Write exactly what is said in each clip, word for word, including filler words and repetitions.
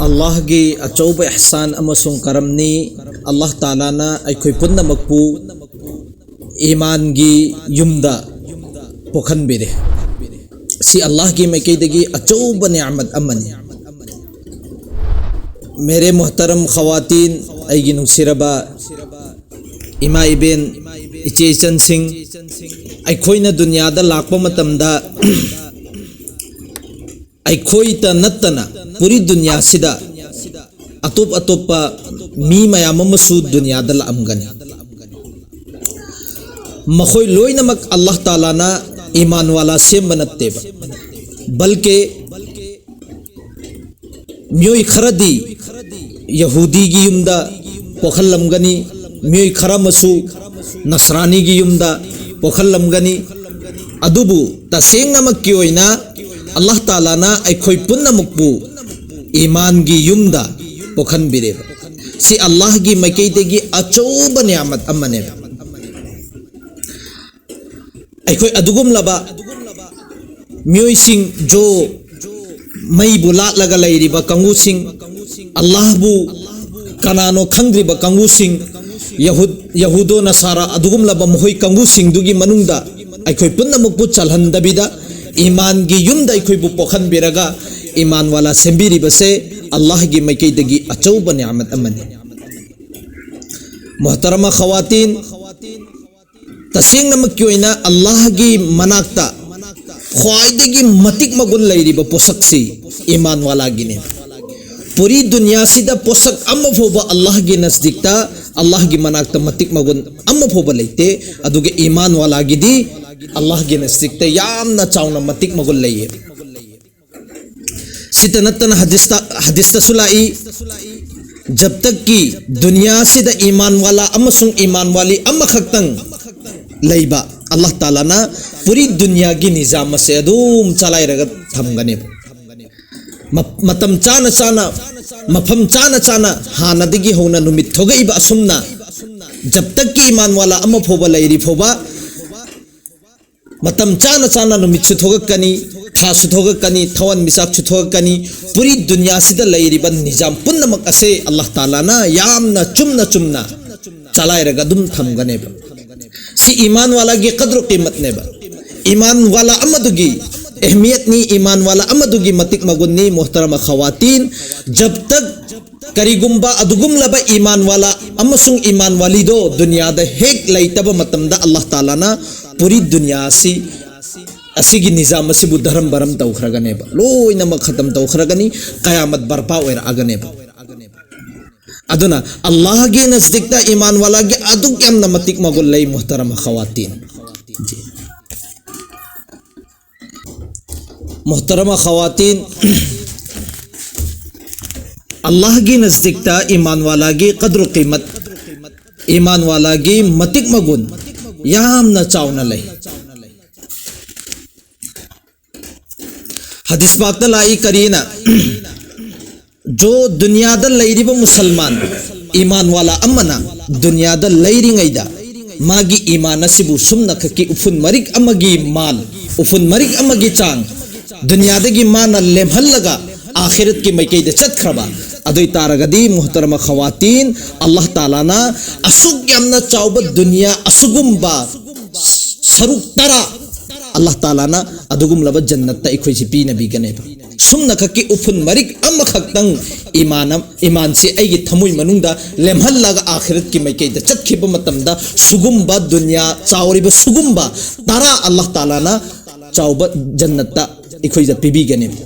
ꯑꯜꯂꯥꯍꯒꯤ ꯑꯆꯧꯕ ꯏꯍꯁꯥꯟ ꯑꯃꯁꯨꯡ ꯀꯔꯝꯅꯤ꯫ ꯑꯜꯂꯥꯍ ꯇꯥꯂꯥꯅ ꯑꯩꯈꯣꯏ ꯄꯨꯝꯅꯃꯛꯄꯨ ꯏꯃꯥꯟꯒꯤ ꯌꯨꯝꯗ ꯄꯣꯛꯍꯟꯕꯤꯔꯦ꯫ ꯁꯤ ꯑꯜꯂꯥꯍꯒꯤ ꯃꯥꯏꯀꯩꯗꯒꯤ ꯑꯆꯧꯕ ꯅꯤꯌꯥꯃꯠ ꯑꯃꯅꯤ꯫ ꯃꯦꯔꯦ ꯃꯣꯍꯇꯔꯝ ꯈꯋꯥꯇꯤꯟ, ꯑꯩꯒꯤ ꯅꯨꯡꯁꯤꯔꯕ ꯏꯃꯥ ꯏꯕꯦꯟ, ꯏꯆꯦ ꯏꯆꯟꯁꯤꯡ, ꯑꯩꯈꯣꯏꯅ ꯗꯨꯅꯤꯌꯥꯗ ꯂꯥꯛꯄ ꯃꯇꯝꯗ ꯑꯩꯈꯣꯏꯇ ꯅꯠꯇꯅ ꯄꯨꯔꯤ ꯗꯨꯅꯤꯌꯥꯁꯤꯗ ꯑꯇꯣꯞ ꯑꯇꯣꯞꯄ ꯃꯤ ꯃꯌꯥꯝ ꯑꯃꯁꯨ ꯗꯨꯅꯤꯌꯥꯗ ꯂꯥꯛꯑꯝꯒꯅꯤ꯫ ꯃꯈꯣꯏ ꯂꯣꯏꯅꯃꯛ ꯑꯜꯂꯥꯍ ꯇꯥꯂꯥꯅ ꯏꯃꯥꯟ ꯋꯥꯂꯥ ꯁꯦꯝꯕ ꯅꯠꯇꯦꯕ, ꯕꯜꯀꯦ ꯃꯤꯑꯣꯏ ꯈꯔꯗꯤ ꯌꯍꯨꯗꯤꯒꯤ ꯌꯨꯝꯗ ꯄꯣꯛꯍꯜꯂꯝꯒꯅꯤ, ꯃꯤꯑꯣꯏ ꯈꯔ ꯑꯃꯁꯨ ꯅꯁꯔꯥꯅꯤꯒꯤ ꯌꯨꯝꯗ ꯄꯣꯛꯍꯜꯂꯝꯒꯅꯤ꯫ ꯑꯗꯨꯕꯨ ꯇꯁꯦꯡꯅꯃꯛꯀꯤ ꯑꯣꯏꯅ ꯑꯜꯂꯥꯍ ꯇꯥꯂꯥꯅ ꯑꯩꯈꯣꯏ ꯄꯨꯝꯅꯃꯛꯄꯨ ꯏꯃꯥꯟꯒꯤ ꯌꯨꯝꯗ ꯄꯣꯛꯍꯟꯕꯤꯔꯦꯕ꯫ ꯁꯤ ꯑꯜꯂꯥꯍꯒꯤ ꯃꯥꯏꯀꯩꯗꯒꯤ ꯑꯆꯧꯕ ꯅꯤꯌꯥꯃꯠ ꯑꯃꯅꯦꯕ꯫ ꯑꯩꯈꯣꯏ ꯑꯗꯨꯒꯨꯝꯂꯕ ꯃꯤꯑꯣꯏꯁꯤꯡ, ꯖꯣ ꯃꯩꯕꯨ ꯂꯥꯠꯂꯒ ꯂꯩꯔꯤꯕ ꯀꯥꯡꯕꯨꯁꯤꯡ, ꯑꯜꯂꯥꯍꯕꯨ ꯀꯅꯥꯅꯣ ꯈꯪꯗ꯭ꯔꯤꯕ ꯀꯥꯡꯕꯨꯁꯤꯡ, ꯌꯍꯨꯗ, ꯌꯍꯨꯗꯣ ꯅꯁꯥꯔꯥ ꯑꯗꯨꯒꯨꯝꯂꯕ ꯃꯈꯣꯏ ꯀꯥꯡꯕꯨꯁꯤꯡꯗꯨꯒꯤ ꯃꯅꯨꯡꯗ ꯑꯩꯈꯣꯏ ꯄꯨꯝꯅꯃꯛꯄꯨ ꯆꯜꯍꯟꯗꯕꯤꯗ, ꯏꯃꯥꯟꯒꯤ ꯌꯨꯝꯗ ꯑꯩꯈꯣꯏꯕꯨ ꯄꯣꯛꯍꯟꯕꯤꯔꯒ ꯏꯃꯥꯟ ꯋꯥꯂꯥ ꯁꯦꯝꯕꯤꯔꯤꯕꯁꯦ ꯑꯜꯂꯥꯍꯒꯤ ꯃꯥꯏꯀꯩꯗꯒꯤ ꯑꯆꯧꯕ ꯅꯤꯌꯥꯃꯠ ꯑꯃꯅꯤ꯫ ꯃꯣꯍꯇꯔꯃ ꯈꯋꯥꯇꯤꯟ, ꯇꯁꯦꯡꯅꯃꯛꯀꯤ ꯑꯣꯏꯅ ꯑꯜꯂꯥꯍꯒꯤ ꯃꯅꯥꯛꯇ ꯈ꯭ꯋꯥꯏꯗꯒꯤ ꯃꯇꯤꯛ ꯃꯒꯨꯟ ꯂꯩꯔꯤꯕ ꯄꯣꯠꯁꯛꯁꯤ ꯏꯃꯥꯟ ꯋꯥꯂꯥꯒꯤꯅꯤ꯫ ꯄꯨꯔꯤ ꯗꯨꯅꯤꯌꯥꯁꯤꯗ ꯄꯣꯠꯁꯛ ꯑꯃ ꯐꯥꯎꯕ ꯑꯜꯂꯥꯍꯒꯤ ꯅꯖꯗꯤꯛꯇ, ꯑꯜꯂꯥꯍꯒꯤ ꯃꯅꯥꯛꯇ ꯃꯇꯤꯛ ꯃꯒꯨꯟ ꯑꯃ ꯐꯥꯎꯕ ꯂꯩꯇꯦ꯫ ꯑꯗꯨꯒ ꯏꯃꯥꯟ ꯋꯥꯂꯥꯒꯤꯗꯤ ꯑꯜꯂꯥꯍꯒꯤ ꯅꯖꯗꯤꯛꯇ ꯌꯥꯝꯅ ꯆꯥꯎꯅ ꯃꯇꯤꯛ ꯃꯒꯨꯟ ꯂꯩꯌꯦ꯫ ꯁꯤꯇ ꯅꯠꯇꯅ ꯍꯗꯤꯁꯇ, ꯍꯗꯤꯁꯇꯁꯨ ꯂꯥꯛꯏ, ꯖꯕ ꯇꯛꯀꯤ ꯗꯨꯅꯤꯌꯥꯁꯤꯗ ꯏꯃꯥꯟ ꯋꯥꯂꯥ ꯑꯃꯁꯨꯡ ꯏꯃꯥꯟ ꯋꯥꯂꯤ ꯑꯃꯈꯛꯇꯪ ꯂꯩꯕ, ꯑꯜꯂꯥꯍ ꯇꯥꯂꯥꯅ ꯄꯨꯔꯤ ꯗꯨꯅꯤꯌꯥꯒꯤ ꯅꯤꯖꯥꯝ ꯑꯁꯦ ꯑꯗꯨꯝ ꯆꯂꯥꯏꯔꯒ ꯊꯝꯒꯅꯦꯕ꯫ ꯃ-, ꯃꯇꯝ ꯆꯥꯅ ꯆꯥꯅ, ꯃꯐꯝ ꯆꯥꯅ ꯆꯥꯅ, ꯍꯥꯟꯅꯗꯒꯤ ꯍꯧꯅ ꯅꯨꯃꯤꯠ ꯊꯣꯛꯂꯛꯏꯕ ꯑꯁꯨꯝꯅ ꯖꯕ ꯇꯛꯀꯤ ꯏꯃꯥꯟ ꯋꯥꯂꯥ ꯑꯃ ꯐꯥꯎꯕ ꯂꯩꯔꯤ ꯐꯥꯎꯕ, ꯃꯇꯝ ꯆꯥꯅ ꯆꯥꯅ ꯅꯨꯃꯤꯠꯁꯨ ꯊꯣꯛꯂꯛꯀꯅꯤ, ꯊꯥꯁꯨ ꯊꯣꯛꯂꯛꯀꯅꯤ, ꯊꯋꯥꯟꯃꯤꯆꯥꯛꯁꯨ ꯊꯣꯛꯂꯛꯀꯅꯤ꯫ ꯄꯨꯔꯤ ꯗꯨꯅꯤꯌꯥꯁꯤꯗ ꯂꯩꯔꯤꯕ ꯅꯤꯖꯥꯝ ꯄꯨꯝꯅꯃꯛ ꯑꯁꯦ ꯑꯜꯂꯥꯍ ꯇꯥꯂꯥꯅ ꯌꯥꯝꯅ ꯆꯨꯝꯅ ꯆꯨꯝꯅ ꯆꯂꯥꯏꯔꯒ ꯑꯗꯨꯝ ꯊꯝꯒꯅꯦꯕ꯫ ꯁꯤ ꯏꯃꯥꯟ ꯋꯥꯂꯥꯒꯤ ꯀꯗ꯭ꯔ ꯀꯤꯃꯠꯅꯦꯕ꯫ ꯏꯃꯥꯟ ꯋꯥꯂꯥ ꯑꯃꯗꯨꯒꯤ ꯑꯍꯃꯤꯌꯠꯅꯤ, ꯏꯃꯥꯟ ꯋꯥꯂꯥ ꯑꯃꯗꯨꯒꯤ ꯃꯇꯤꯛ ꯃꯒꯨꯟꯅꯤ, ꯃꯣꯍꯇꯔꯃ ꯈꯋꯥꯇꯤꯟ꯫ ꯖꯕ ꯇꯛ ꯀꯔꯤꯒꯨꯝꯕ ꯑꯗꯨꯒꯨꯝꯂꯕ ꯏꯃꯥꯟ ꯋꯥꯂꯥ ꯑꯃꯁꯨꯡ ꯏꯃꯥꯟ ꯋꯥꯂꯤꯗꯣ ꯗꯨꯅꯤꯌꯥꯗ ꯍꯦꯛ ꯂꯩꯇꯕ ꯃꯇꯝꯗ, ꯑꯜꯂꯥꯍ ꯇꯥꯂꯥꯅ ꯄꯨꯔꯤ ꯗꯨꯅꯤꯌꯥ ꯑꯁꯤ, ꯑꯁꯤꯒꯤ ꯅꯤꯖꯥꯝ ꯑꯁꯤꯕꯨ ꯙꯔꯝ ꯕꯔꯝ ꯇꯧꯈ꯭ꯔꯒꯅꯦꯕ, ꯂꯣꯏꯅꯃꯛ ꯈꯇꯝ ꯇꯧꯈ꯭ꯔꯒꯅꯤ, ꯀꯌꯥꯃꯠ ꯕꯔꯄꯥ ꯑꯣꯏꯔꯛꯑꯒꯅꯦꯕ꯫ ꯑꯗꯨꯅ ꯑꯜꯂꯥꯍꯒꯤ ꯅꯖꯗꯤꯛꯇ ꯏꯃꯥꯟ ꯋꯥꯂꯥꯒꯤ ꯑꯗꯨꯛ ꯌꯥꯝꯅ ꯃꯇꯤꯛ ꯃꯒꯨꯟ ꯂꯩ, ꯃꯣꯍꯇꯔꯃ ꯈꯋꯥꯇꯤꯟ꯫ ꯃꯣꯍꯇꯔꯃ ꯈꯋꯥꯇꯤꯟ, ꯑꯜꯂꯥꯍꯒꯤ ꯅꯖꯗꯤꯛꯇ ꯏꯃꯥꯟ ꯋꯥꯂꯥꯒꯤ ꯀꯗ꯭ꯔ ꯀꯤꯃꯠ, ꯏꯃꯥꯟ ꯋꯥꯂꯥꯒꯤ ꯃꯇꯤꯛ ꯃꯒꯨꯟ ꯌꯥꯝꯅ ꯆꯥꯎꯅ ꯂꯩ꯫ ꯍꯗꯤꯁ ꯄꯥꯛꯇ ꯂꯥꯛꯏ ꯀꯔꯤꯅ? ꯖꯣ ꯗꯨꯅꯤꯌꯥꯗ ꯂꯩꯔꯤꯕ ꯃꯨꯁꯜꯃꯥꯟ ꯏꯃꯥꯟ ꯋꯥꯂꯥ ꯑꯃꯅ ꯗꯨꯅꯤꯌꯥꯗ ꯂꯩꯔꯤꯉꯩꯗ ꯃꯥꯒꯤ ꯏꯃꯥꯟ ꯑꯁꯤꯕꯨ ꯁꯨꯝꯅꯈꯛꯀꯤ ꯎꯐꯨꯟ ꯃꯔꯤꯛ ꯑꯃꯒꯤ ꯃꯥꯜ, ꯎꯐꯨꯟ ꯃꯔꯤꯛ ꯑꯃꯒꯤ ꯆꯥꯡ ꯗꯨꯅꯤꯌꯥꯗꯒꯤ ꯃꯥꯅ ꯂꯦꯝꯍꯜꯂꯒ ꯑꯥꯈꯤꯔꯠꯀꯤ ꯃꯥꯏꯀꯩꯗ ꯆꯠꯈ꯭ꯔꯕ ꯑꯗꯨ ꯑꯣꯏ ꯇꯥꯔꯒꯗꯤ, ꯃꯨꯍꯇꯔꯃ ꯈꯋꯥꯇꯤꯟ, ꯑꯜꯂꯥꯍ ꯇꯥꯂꯥꯅ ꯑꯁꯨꯛ ꯌꯥꯝꯅ ꯆꯥꯎꯕ ꯗꯨꯅꯤꯌꯥ ꯑꯁꯤꯒꯨꯝꯕ ꯁꯔꯨꯛ ꯇꯔꯥ ꯑꯜꯂꯥꯍ ꯇꯥꯂꯥꯅ ꯑꯗꯨꯒꯨꯝꯂꯕ ꯖꯟꯅꯠꯇ ꯑꯩꯈꯣꯏꯁꯤ ꯄꯤꯅꯕꯤꯒꯅꯦꯕ꯫ ꯁꯨꯝꯅꯈꯛꯀꯤ ꯎꯐꯨꯟ ꯃꯔꯤꯛ ꯑꯃꯈꯛꯇꯪ ꯏꯃꯥꯟ, ꯏꯃꯥꯟꯁꯤ ꯑꯩꯒꯤ ꯊꯃꯣꯏ ꯃꯅꯨꯡꯗ ꯂꯦꯝꯍꯜꯂꯒ ꯑꯥꯈꯤꯔꯠꯀꯤ ꯃꯥꯏꯀꯩꯗ ꯆꯠꯈꯤꯕ ꯃꯇꯝꯗ ꯁꯨꯒꯨꯝꯕ ꯗꯨꯅꯤꯌꯥ ꯆꯥꯎꯔꯤꯕ ꯁꯨꯒꯨꯝꯕ ꯇꯔꯥ ꯑꯜꯂꯥꯍ ꯇꯥꯂꯥꯅ ꯆꯥꯎꯕ ꯖꯟꯅꯠꯇ ꯑꯩꯈꯣꯏꯗ ꯄꯤꯕꯤꯒꯅꯦꯕ꯫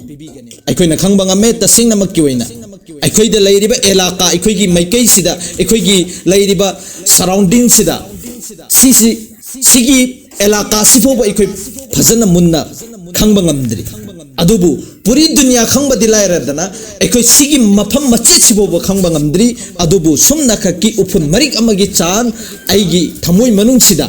ꯑꯩꯈꯣꯏꯅ ꯈꯪꯕ ꯉꯝꯃꯦ, ꯇꯁꯦꯡꯅꯃꯛꯀꯤ ꯑꯣꯏꯅ ꯑꯩꯈꯣꯏꯗ ꯂꯩꯔꯤꯕ ꯑꯦꯂꯥꯀꯥ, ꯑꯩꯈꯣꯏꯒꯤ ꯃꯥꯏꯀꯩꯁꯤꯗ, ꯑꯩꯈꯣꯏꯒꯤ ꯂꯩꯔꯤꯕ ꯁꯔꯥꯎꯟꯗꯤꯡꯁꯤꯗ, ꯁꯤꯁꯤ, ꯁꯤꯒꯤ ꯑꯦꯂꯥꯀꯥꯁꯤ ꯐꯥꯎꯕ ꯑꯩꯈꯣꯏ ꯐꯖꯅ ꯃꯨꯟꯅ ꯈꯪꯕ ꯉꯝꯗ꯭ꯔꯤ꯫ ꯑꯗꯨꯕꯨ ꯄꯨꯔꯤ ꯗꯨꯅꯤꯌꯥ ꯈꯪꯕꯗꯤ ꯂꯥꯏꯔꯗꯅ, ꯑꯩꯈꯣꯏ ꯁꯤꯒꯤ ꯃꯐꯝ ꯃꯆꯦꯠꯁꯤ ꯐꯥꯎꯕ ꯈꯪꯕ ꯉꯝꯗ꯭ꯔꯤ꯫ ꯑꯗꯨꯕꯨ ꯁꯨꯝꯅꯈꯛꯀꯤ ꯎꯐꯨꯟ ꯃꯔꯤꯛ ꯑꯃꯒꯤ ꯆꯥꯡ ꯑꯩꯒꯤ ꯊꯃꯣꯏ ꯃꯅꯨꯡꯁꯤꯗ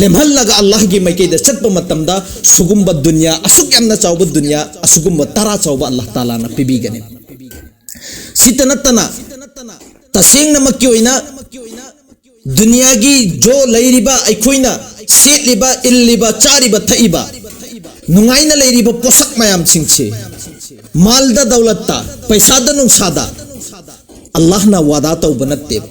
ꯂꯦꯝꯍꯜꯂꯒ ꯑꯜꯂꯥꯍꯒꯤ ꯃꯥꯏꯀꯩꯗ ꯆꯠꯄ ꯃꯇꯝꯗ, ꯁꯨꯒꯨꯝꯕ ꯗꯨꯅꯤꯌꯥ, ꯑꯁꯨꯛ ꯌꯥꯝꯅ ꯆꯥꯎꯕ ꯗꯨꯅꯤꯌꯥ, ꯑꯁꯨꯒꯨꯝꯕ ꯇꯔꯥ ꯆꯥꯎꯕ ꯑꯜꯂꯥꯍ ꯇꯥꯂꯥꯅ ꯄꯤꯕꯤꯒꯅꯤ꯫ ꯁꯤꯇ ꯅꯠꯇꯅ, ꯇꯁꯦꯡꯅꯃꯛꯀꯤ ꯑꯣꯏꯅ ꯗꯨꯅꯤꯌꯥꯒꯤ ꯖꯣ ꯂꯩꯔꯤꯕ ꯑꯩꯈꯣꯏꯅ ꯁꯦꯠꯂꯤꯕ, ꯏꯜꯂꯤꯕ, ꯆꯥꯔꯤꯕ, ꯊꯛꯏꯕ, ꯅꯨꯡꯉꯥꯏꯅ ꯂꯩꯔꯤꯕ ꯄꯣꯠꯁꯛ ꯃꯌꯥꯝꯁꯤꯡꯁꯤ, ꯃꯥꯜꯗ ꯗꯧꯂꯠꯇ, ꯄꯩꯁꯥꯗ ꯅꯨꯡꯁꯥꯗ, ꯑꯜꯂꯥꯍꯅ ꯋꯥꯗꯥ ꯇꯧꯕ ꯅꯠꯇꯦ꯫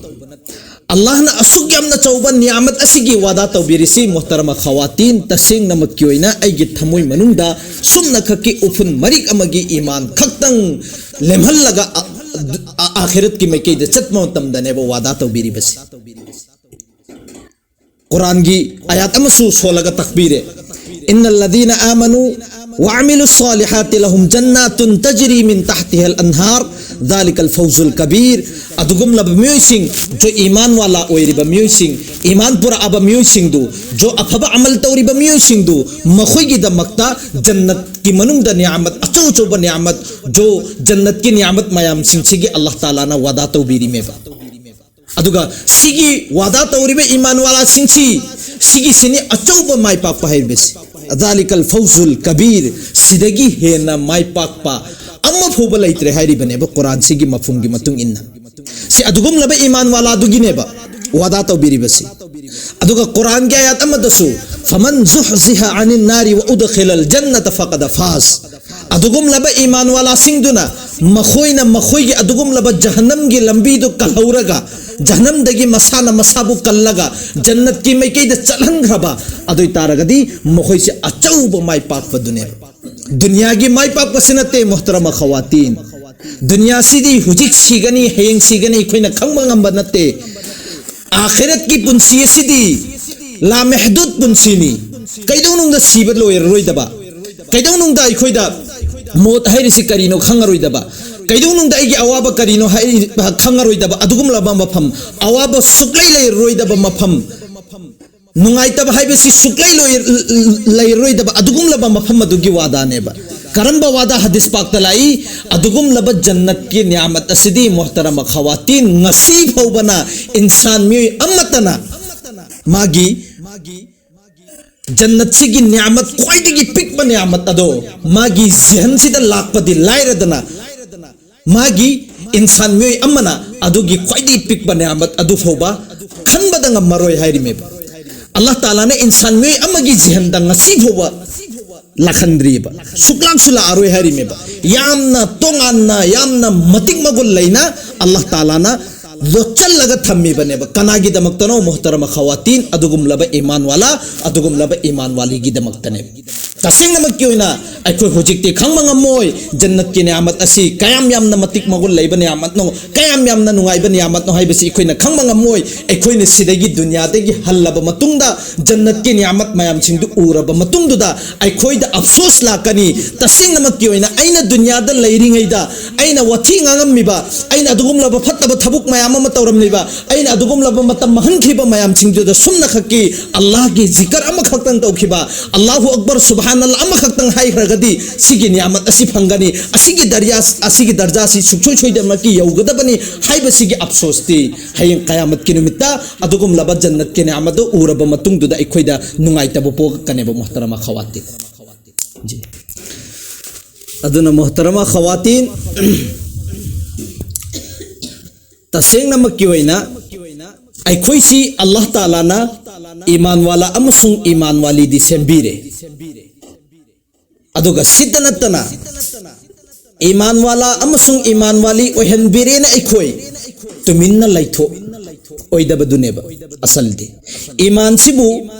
ꯑꯜꯂꯥꯍꯅ ꯑꯁꯨꯛ ꯌꯥꯝꯅ ꯆꯥꯎꯕ ꯅꯤꯌꯥꯃꯠ ꯑꯁꯤꯒꯤ ꯋꯥꯗꯥ ꯇꯧꯕꯤꯔꯤꯁꯤ, ꯃꯣꯍꯇꯔꯃ ꯈꯋꯥꯇꯤꯟ, ꯇꯁꯦꯡꯅꯃꯛꯀꯤ ꯑꯣꯏꯅ ꯑꯩꯒꯤ ꯊꯃꯣꯏ ꯃꯅꯨꯡꯗ ꯁꯨꯝꯅꯈꯛꯀꯤ ꯎꯐꯨꯟ ꯃꯔꯤꯛ ꯑꯃꯒꯤ ꯏꯃꯥꯟ ꯈꯛꯇꯪ ꯂꯦꯝꯍꯜꯂꯒ ꯑ-, ꯑ-, ꯑꯥꯈꯤꯔꯠꯀꯤ ꯃꯥꯏꯀꯩꯗ ꯆꯠꯄ ꯃꯇꯝꯗꯅꯦꯕ ꯋꯥꯗꯥ ꯇꯧꯕꯤꯔꯤꯕꯁꯤ꯫ ꯀꯨꯔꯥꯟꯒꯤ ꯑꯥꯌꯥꯠ ꯑꯃꯁꯨ ꯁꯣꯜꯂꯒ ꯇꯥꯛꯄꯤꯔꯦ, "ꯏꯟꯅꯜ ꯂꯗꯤꯅ ꯑꯥꯃꯅꯨ ꯋꯥ ꯑꯃꯤꯂꯨ ꯁꯥꯂꯤꯍꯥꯇꯤ ꯂꯍꯨꯝ ꯖꯟꯅꯥꯇꯨꯟ ꯇꯖꯔꯤ ꯃꯤꯟ ꯇꯍꯇꯤꯍꯜ ꯑꯟꯍꯥꯔ, ꯗꯥꯂꯤꯀꯜ ꯐꯧꯖꯨꯜ ꯀꯕꯤꯔ"꯫ ꯑꯗꯨꯒꯨꯝꯂꯕ ꯃꯤꯑꯣꯏꯁꯤꯡ, ꯖꯣ ꯏꯃꯥꯟ ꯋꯥꯂꯥ ꯑꯣꯏꯔꯤꯕ ꯃꯤꯑꯣꯏꯁꯤꯡ, ꯏꯃꯥꯟ ꯄꯨꯔꯛꯑꯕ ꯃꯤꯑꯣꯏꯁꯤꯡꯗꯨ, ꯖꯣ ꯑꯐꯕ ꯑꯃꯜ ꯇꯧꯔꯤꯕ ꯃꯤꯑꯣꯏꯁꯤꯡꯗꯨ, ꯃꯈꯣꯏꯒꯤꯗꯃꯛꯇ ꯖꯟꯅꯠꯀꯤ ꯃꯅꯨꯡꯗ ꯅꯤꯌꯥꯃꯠ, ꯑꯆꯧ ꯑꯆꯧꯕ ꯅꯤꯌꯥꯃꯠ, ꯖꯣ ꯖꯟꯅꯠꯀꯤ ꯅꯤꯌꯥꯃꯠ ꯃꯌꯥꯝꯁꯤꯡꯁꯤꯒꯤ ꯑꯜꯂꯥꯍ ꯇꯥꯂꯥꯅ ꯋꯥꯗꯥ ꯇꯧꯕꯤꯔꯤꯃꯦꯕ꯫ ꯑꯗꯨꯒ ꯁꯤꯒꯤ ꯋꯥꯗꯥ ꯇꯧꯔꯤꯕ ꯏꯃꯥꯟ ꯋꯥꯂꯥꯁꯤꯡꯁꯤ, ꯁꯤꯒꯤꯁꯤꯅꯤ ꯑꯆꯧꯕ ꯃꯥꯏ ꯄꯥꯛꯄ ꯍꯥꯏꯔꯤꯕꯁꯤ꯫ "ꯗꯥꯂꯤꯀꯜ ꯐꯧꯖꯨꯜ ꯀꯕꯤꯔ", ꯁꯤꯗꯒꯤ ꯍꯦꯟꯅ ꯃꯥꯏ ꯄꯥꯛꯄ ꯑꯃ ꯐꯥꯎꯕ ꯂꯩꯇ꯭ꯔꯦ ꯍꯥꯏꯔꯤꯕꯅꯦꯕ ꯀꯨꯔꯥꯟꯁꯤꯒꯤ ꯃꯐꯝꯒꯤ ꯃꯇꯨꯡ ꯏꯟꯅ꯫ ꯁꯤ ꯑꯗꯨꯒꯨꯝꯂꯕ ꯏꯃꯥꯟ ꯋꯥꯂꯥꯗꯨꯒꯤꯅꯦꯕ ꯋꯥꯗꯥ ꯇꯧꯕꯤꯔꯤꯕꯁꯤ꯫ ꯑꯗꯨꯒ ꯀꯨꯔꯥꯟꯒꯤ ꯑꯥꯌꯥꯠ ꯑꯃꯗꯁꯨ, "ꯐꯃꯟ ꯖꯨꯍꯖꯤꯍ ꯑꯅꯤꯟ ꯅꯥꯔꯤ ꯋ ꯎꯗꯈꯤꯂꯜ ꯖꯟꯅꯇ ꯐꯀꯗ ꯐꯥꯖ", ꯑꯗꯨꯒꯨꯝꯂꯕ ꯏꯃꯥꯟ ꯋꯥꯂꯥꯁꯤꯡꯗꯨꯅ ꯃꯈꯣꯏꯅ ꯃꯈꯣꯏꯒꯤ ꯑꯗꯨꯒꯨꯝꯂꯕ ꯖꯍꯟꯅꯝꯒꯤ ꯂꯝꯕꯤꯗꯨ ꯀꯜꯍꯧꯔꯒ, ꯖꯍꯟꯅꯝꯗꯒꯤ ꯃꯁꯥꯅ ꯃꯁꯥꯕꯨ ꯀꯜꯂꯒ ꯖꯟꯅꯠꯀꯤ ꯃꯥꯏꯀꯩꯗ ꯆꯠꯍꯟꯈ꯭ꯔꯕ ꯑꯗꯨ ꯑꯣꯏ ꯇꯥꯔꯒꯗꯤ, ꯃꯈꯣꯏꯁꯦ ꯑꯆꯧꯕ ꯃꯥꯏ ꯄꯥꯛꯄꯗꯨꯅꯦꯕ꯫ ꯗꯨꯅꯤꯌꯥꯒꯤ ꯃꯥꯏ ꯄꯥꯛꯄꯁꯤ ꯅꯠꯇꯦ, ꯃꯣꯍꯇꯔꯃ ꯈꯋꯥꯇꯤꯟ꯫ ꯗꯨꯅꯤꯌꯥꯁꯤꯗꯤ ꯍꯧꯖꯤꯛ ꯁꯤꯒꯅꯤ, ꯍꯌꯦꯡ ꯁꯤꯒꯅꯤ, ꯑꯩꯈꯣꯏꯅ ꯈꯪꯕ ꯉꯝꯕ ꯅꯠꯇꯦ꯫ ꯑꯥꯈꯤꯔꯠꯀꯤ ꯄꯨꯟꯁꯤ ꯑꯁꯤꯗꯤ ꯂꯥꯃꯦꯍꯗꯨꯗ ꯄꯨꯟꯁꯤꯅꯤ꯫ ꯀꯩꯗꯧꯅꯨꯡꯗ ꯁꯤꯕ ꯂꯣꯏꯔꯔꯣꯏꯗꯕ, ꯀꯩꯗꯧꯅꯨꯡꯗ ꯑꯩꯈꯣꯏꯗ ꯃꯣꯠ ꯍꯥꯏꯔꯤꯁꯤ ꯀꯔꯤꯅꯣ ꯈꯪꯉꯔꯣꯏꯗꯕ, ꯀꯩꯗꯧꯅꯨꯡꯗ ꯑꯩꯒꯤ ꯑꯋꯥꯕ ꯀꯔꯤꯅꯣ ꯍꯥꯏꯔꯤ ꯈꯪꯉꯔꯣꯏꯗꯕ ꯑꯗꯨꯒꯨꯝꯂꯕ ꯃꯐꯝ, ꯑꯋꯥꯕ ꯁꯨꯛꯂꯩ ꯂꯩꯔꯔꯣꯏꯗꯕ ꯃꯐꯝ, ꯅꯨꯡꯉꯥꯏꯇꯕ ꯍꯥꯏꯕꯁꯤ ꯁꯨꯛꯂꯩ ꯂꯣꯏ-, ꯂꯩꯔꯔꯣꯏꯗꯕ ꯑꯗꯨꯒꯨꯝꯂꯕ ꯃꯐꯝ ꯑꯗꯨꯒꯤ ꯋꯥꯗꯥꯅꯦꯕ꯫ ꯀꯔꯝꯕ ꯋꯥꯗꯥ ꯍꯗꯤꯁ ꯄꯥꯛꯇ ꯂꯥꯛꯏ? ꯑꯗꯨꯒꯨꯝꯂꯕ ꯖꯟꯅꯠꯀꯤ ꯅꯤꯌꯥꯃꯠ ꯑꯁꯤꯗꯤ, ꯃꯣꯍꯇꯔꯃ ꯈꯋꯥꯇꯤꯟ, ꯉꯁꯤ ꯐꯥꯎꯕꯅ ꯏꯟꯁꯥꯟ ꯃꯤꯑꯣꯏ ꯑꯃꯠꯇꯅ ꯃꯥꯒꯤ ꯖꯟꯅꯠꯁꯤꯒꯤ ꯅꯤꯌꯥꯃꯠ, ꯈ꯭ꯋꯥꯏꯗꯒꯤ ꯄꯤꯛꯄ ꯅꯤꯌꯥꯃꯠ ꯑꯗꯣ ꯃꯥꯒꯤ ꯖꯤꯍꯟꯁꯤꯗ ꯂꯥꯛꯄꯗꯤ ꯂꯥꯏꯔꯗꯅ, ꯃꯥꯒꯤ ꯏꯟꯁꯥꯟ ꯃꯤꯑꯣꯏ ꯑꯃꯅ ꯑꯗꯨꯒꯤ ꯈ꯭ꯋꯥꯏꯗꯒꯤ ꯄꯤꯛꯄ ꯅꯤꯌꯥꯃꯠ ꯑꯗꯨ ꯐꯥꯎꯕ ꯈꯟꯕꯗ ꯉꯝꯃꯔꯣꯏ ꯍꯥꯏꯔꯤꯃꯦꯕ꯫ ꯑꯜꯂꯥꯍ ꯇꯥꯂꯥꯅ ꯏꯟꯁꯥꯟ ꯃꯤꯑꯣꯏ ꯑꯃꯒꯤ ꯖꯤꯍꯟꯗ ꯉꯁꯤ ꯐꯥꯎꯕ ꯂꯥꯛꯍꯟꯗ꯭ꯔꯤꯕ, ꯁꯨꯛꯂꯥꯛꯁꯨ ꯂꯥꯛꯑꯔꯣꯏ ꯍꯥꯏꯔꯤꯃꯦꯕ꯫ ꯌꯥꯝꯅ ꯇꯣꯉꯥꯟꯅ, ꯌꯥꯝꯅ ꯃꯇꯤꯛ ꯃꯒꯨꯟ ꯂꯩꯅ ꯑꯜꯂꯥꯍ ꯇꯥꯂꯥꯅ ꯂꯣꯠꯆꯜꯂꯒ ꯊꯝꯃꯤꯕꯅꯦꯕ꯫ ꯀꯅꯥꯒꯤꯗꯃꯛꯇꯅꯣ? ꯃꯨꯍꯇꯔꯃ ꯈꯋꯥꯇꯤꯟ, ꯑꯗꯨꯒꯨꯝꯂꯕ ꯏꯃꯥꯟ ꯋꯥꯂꯥ, ꯑꯗꯨꯒꯨꯝꯂꯕ ꯏꯃꯥꯟ ꯋꯥꯂꯤꯒꯤꯗꯃꯛꯇꯅꯦꯕ꯫ ꯇꯁꯦꯡꯅꯃꯛꯀꯤ ꯑꯣꯏꯅ ꯑꯩꯈꯣꯏ ꯍꯧꯖꯤꯛꯇꯤ ꯈꯪꯕ ꯉꯝꯃꯣꯏ, ꯖꯟꯅꯠꯀꯤ ꯅꯤꯌꯥꯃꯠ ꯑꯁꯤ ꯀꯌꯥꯝ ꯌꯥꯝꯅ ꯃꯇꯤꯛ ꯃꯒꯨꯟ ꯂꯩꯕ ꯅꯤꯌꯥꯃꯠꯅꯣ, ꯀꯌꯥꯝ ꯌꯥꯝꯅ ꯅꯨꯡꯉꯥꯏꯕ ꯅꯤꯌꯥꯃꯠꯅꯣ ꯍꯥꯏꯕꯁꯤ ꯑꯩꯈꯣꯏꯅ ꯈꯪꯕ ꯉꯝꯃꯣꯏ꯫ ꯑꯩꯈꯣꯏꯅ ꯁꯤꯗꯒꯤ ꯗꯨꯅꯤꯌꯥꯗꯒꯤ ꯍꯜꯂꯕ ꯃꯇꯨꯡꯗ, ꯖꯟꯅꯠꯀꯤ ꯅꯤꯌꯥꯃꯠ ꯃꯌꯥꯝꯁꯤꯡꯗꯨ ꯎꯔꯕ ꯃꯇꯨꯡꯗꯨꯗ ꯑꯩꯈꯣꯏꯗ ꯑꯐꯁꯣꯁ ꯂꯥꯛꯀꯅꯤ꯫ ꯇꯁꯦꯡꯅꯃꯛꯀꯤ ꯑꯣꯏꯅ ꯑꯩꯅ ꯗꯨꯅꯤꯌꯥꯗ ꯂꯩꯔꯤꯉꯩꯗ ꯑꯩꯅ ꯋꯥꯊꯤ ꯉꯥꯡꯉꯝꯃꯤꯕ, ꯑꯩꯅ ꯑꯗꯨꯒꯨꯝꯂꯕ ꯐꯠꯇꯕ ꯊꯕꯛ ꯃꯌꯥꯝ ꯑꯃ ꯇꯧꯔꯝꯂꯤꯕ, ꯑꯩꯅ ꯑꯗꯨꯒꯨꯝꯂꯕ ꯃꯇꯝ ꯃꯥꯡꯍꯟꯈꯤꯕ ꯃꯌꯥꯝꯁꯤꯡꯗꯨꯗ ꯁꯨꯝꯅꯈꯛꯀꯤ ꯑꯜꯂꯥꯍꯒꯤ ꯖꯤꯀꯔ ꯑꯃꯈꯛꯇꯪ ꯇꯧꯈꯤꯕ, "ꯑꯜꯂꯥꯍꯨ ꯑꯛꯕꯔ, ꯁꯨꯕꯍꯥꯅꯜꯂꯥꯍ" ꯑꯃꯈꯛꯇꯪ ꯍꯥꯏꯈ꯭ꯔꯒꯗꯤ ꯁꯤꯒꯤ ꯅꯤꯌꯥꯃꯠ ꯑꯁꯤ ꯐꯪꯒꯅꯤ, ꯑꯁꯤꯒꯤ ꯗꯔꯌꯥ, ꯑꯁꯤꯒꯤ ꯗꯔꯖꯥ ꯑꯁꯤ ꯁꯨꯡꯁꯣꯏ ꯁꯣꯏꯗꯅꯃꯛꯀꯤ ꯌꯧꯒꯗꯕꯅꯤ ꯍꯥꯏꯕꯁꯤꯒꯤ ꯑꯐꯁꯣꯁꯇꯤ ꯍꯌꯦꯡ ꯀꯌꯥꯃꯠꯀꯤ ꯅꯨꯃꯤꯠꯇ ꯑꯗꯨꯒꯨꯝꯂꯕ ꯖꯟꯅꯠꯀꯤ ꯅꯤꯌꯥꯃꯠ ꯑꯗꯨ ꯎꯔꯕ ꯃꯇꯨꯡꯗꯨꯗ ꯑꯩꯈꯣꯏꯗ ꯅꯨꯡꯉꯥꯏꯇꯕ ꯄꯣꯛꯀꯅꯦꯕ, ꯃꯨꯍꯇꯔꯃ ꯈꯋꯥꯇꯤꯟ꯫ ꯖꯤ꯫ ꯑꯗꯨꯅ ꯃꯨꯍꯇꯔꯃ ꯈꯋꯥꯇꯤꯟ, ꯇꯁꯦꯡꯅꯃꯛꯀꯤ ꯑꯣꯏꯅ ꯑꯩꯈꯣꯏꯁꯤ ꯑꯜꯂꯥꯍ ꯇꯥꯂꯥꯅ ꯏꯃꯥꯟ ꯋꯥꯂꯥ ꯑꯃꯁꯨꯡ ꯏꯃꯥꯟ ꯋꯥꯂꯤꯗꯤ ꯁꯦꯝꯕꯤꯔꯦ꯫ ꯑꯗꯨꯒ ꯁꯤꯠꯇ ꯅꯠꯇꯅ ꯏꯃꯥꯟ ꯋꯥꯂꯥ ꯑꯃꯁꯨꯡ ꯏꯃꯥꯟ ꯋꯥꯂꯤ ꯑꯣꯏꯍꯟꯕꯤꯔꯦꯅ ꯑꯩꯈꯣꯏ ꯇꯨꯃꯤꯟꯅ ꯂꯩꯊꯣꯛ ꯑꯣꯏꯗꯕꯗꯨꯅꯦꯕ ꯑꯁꯜꯗꯤ꯫ ꯏꯃꯥꯟꯁꯤꯕꯨ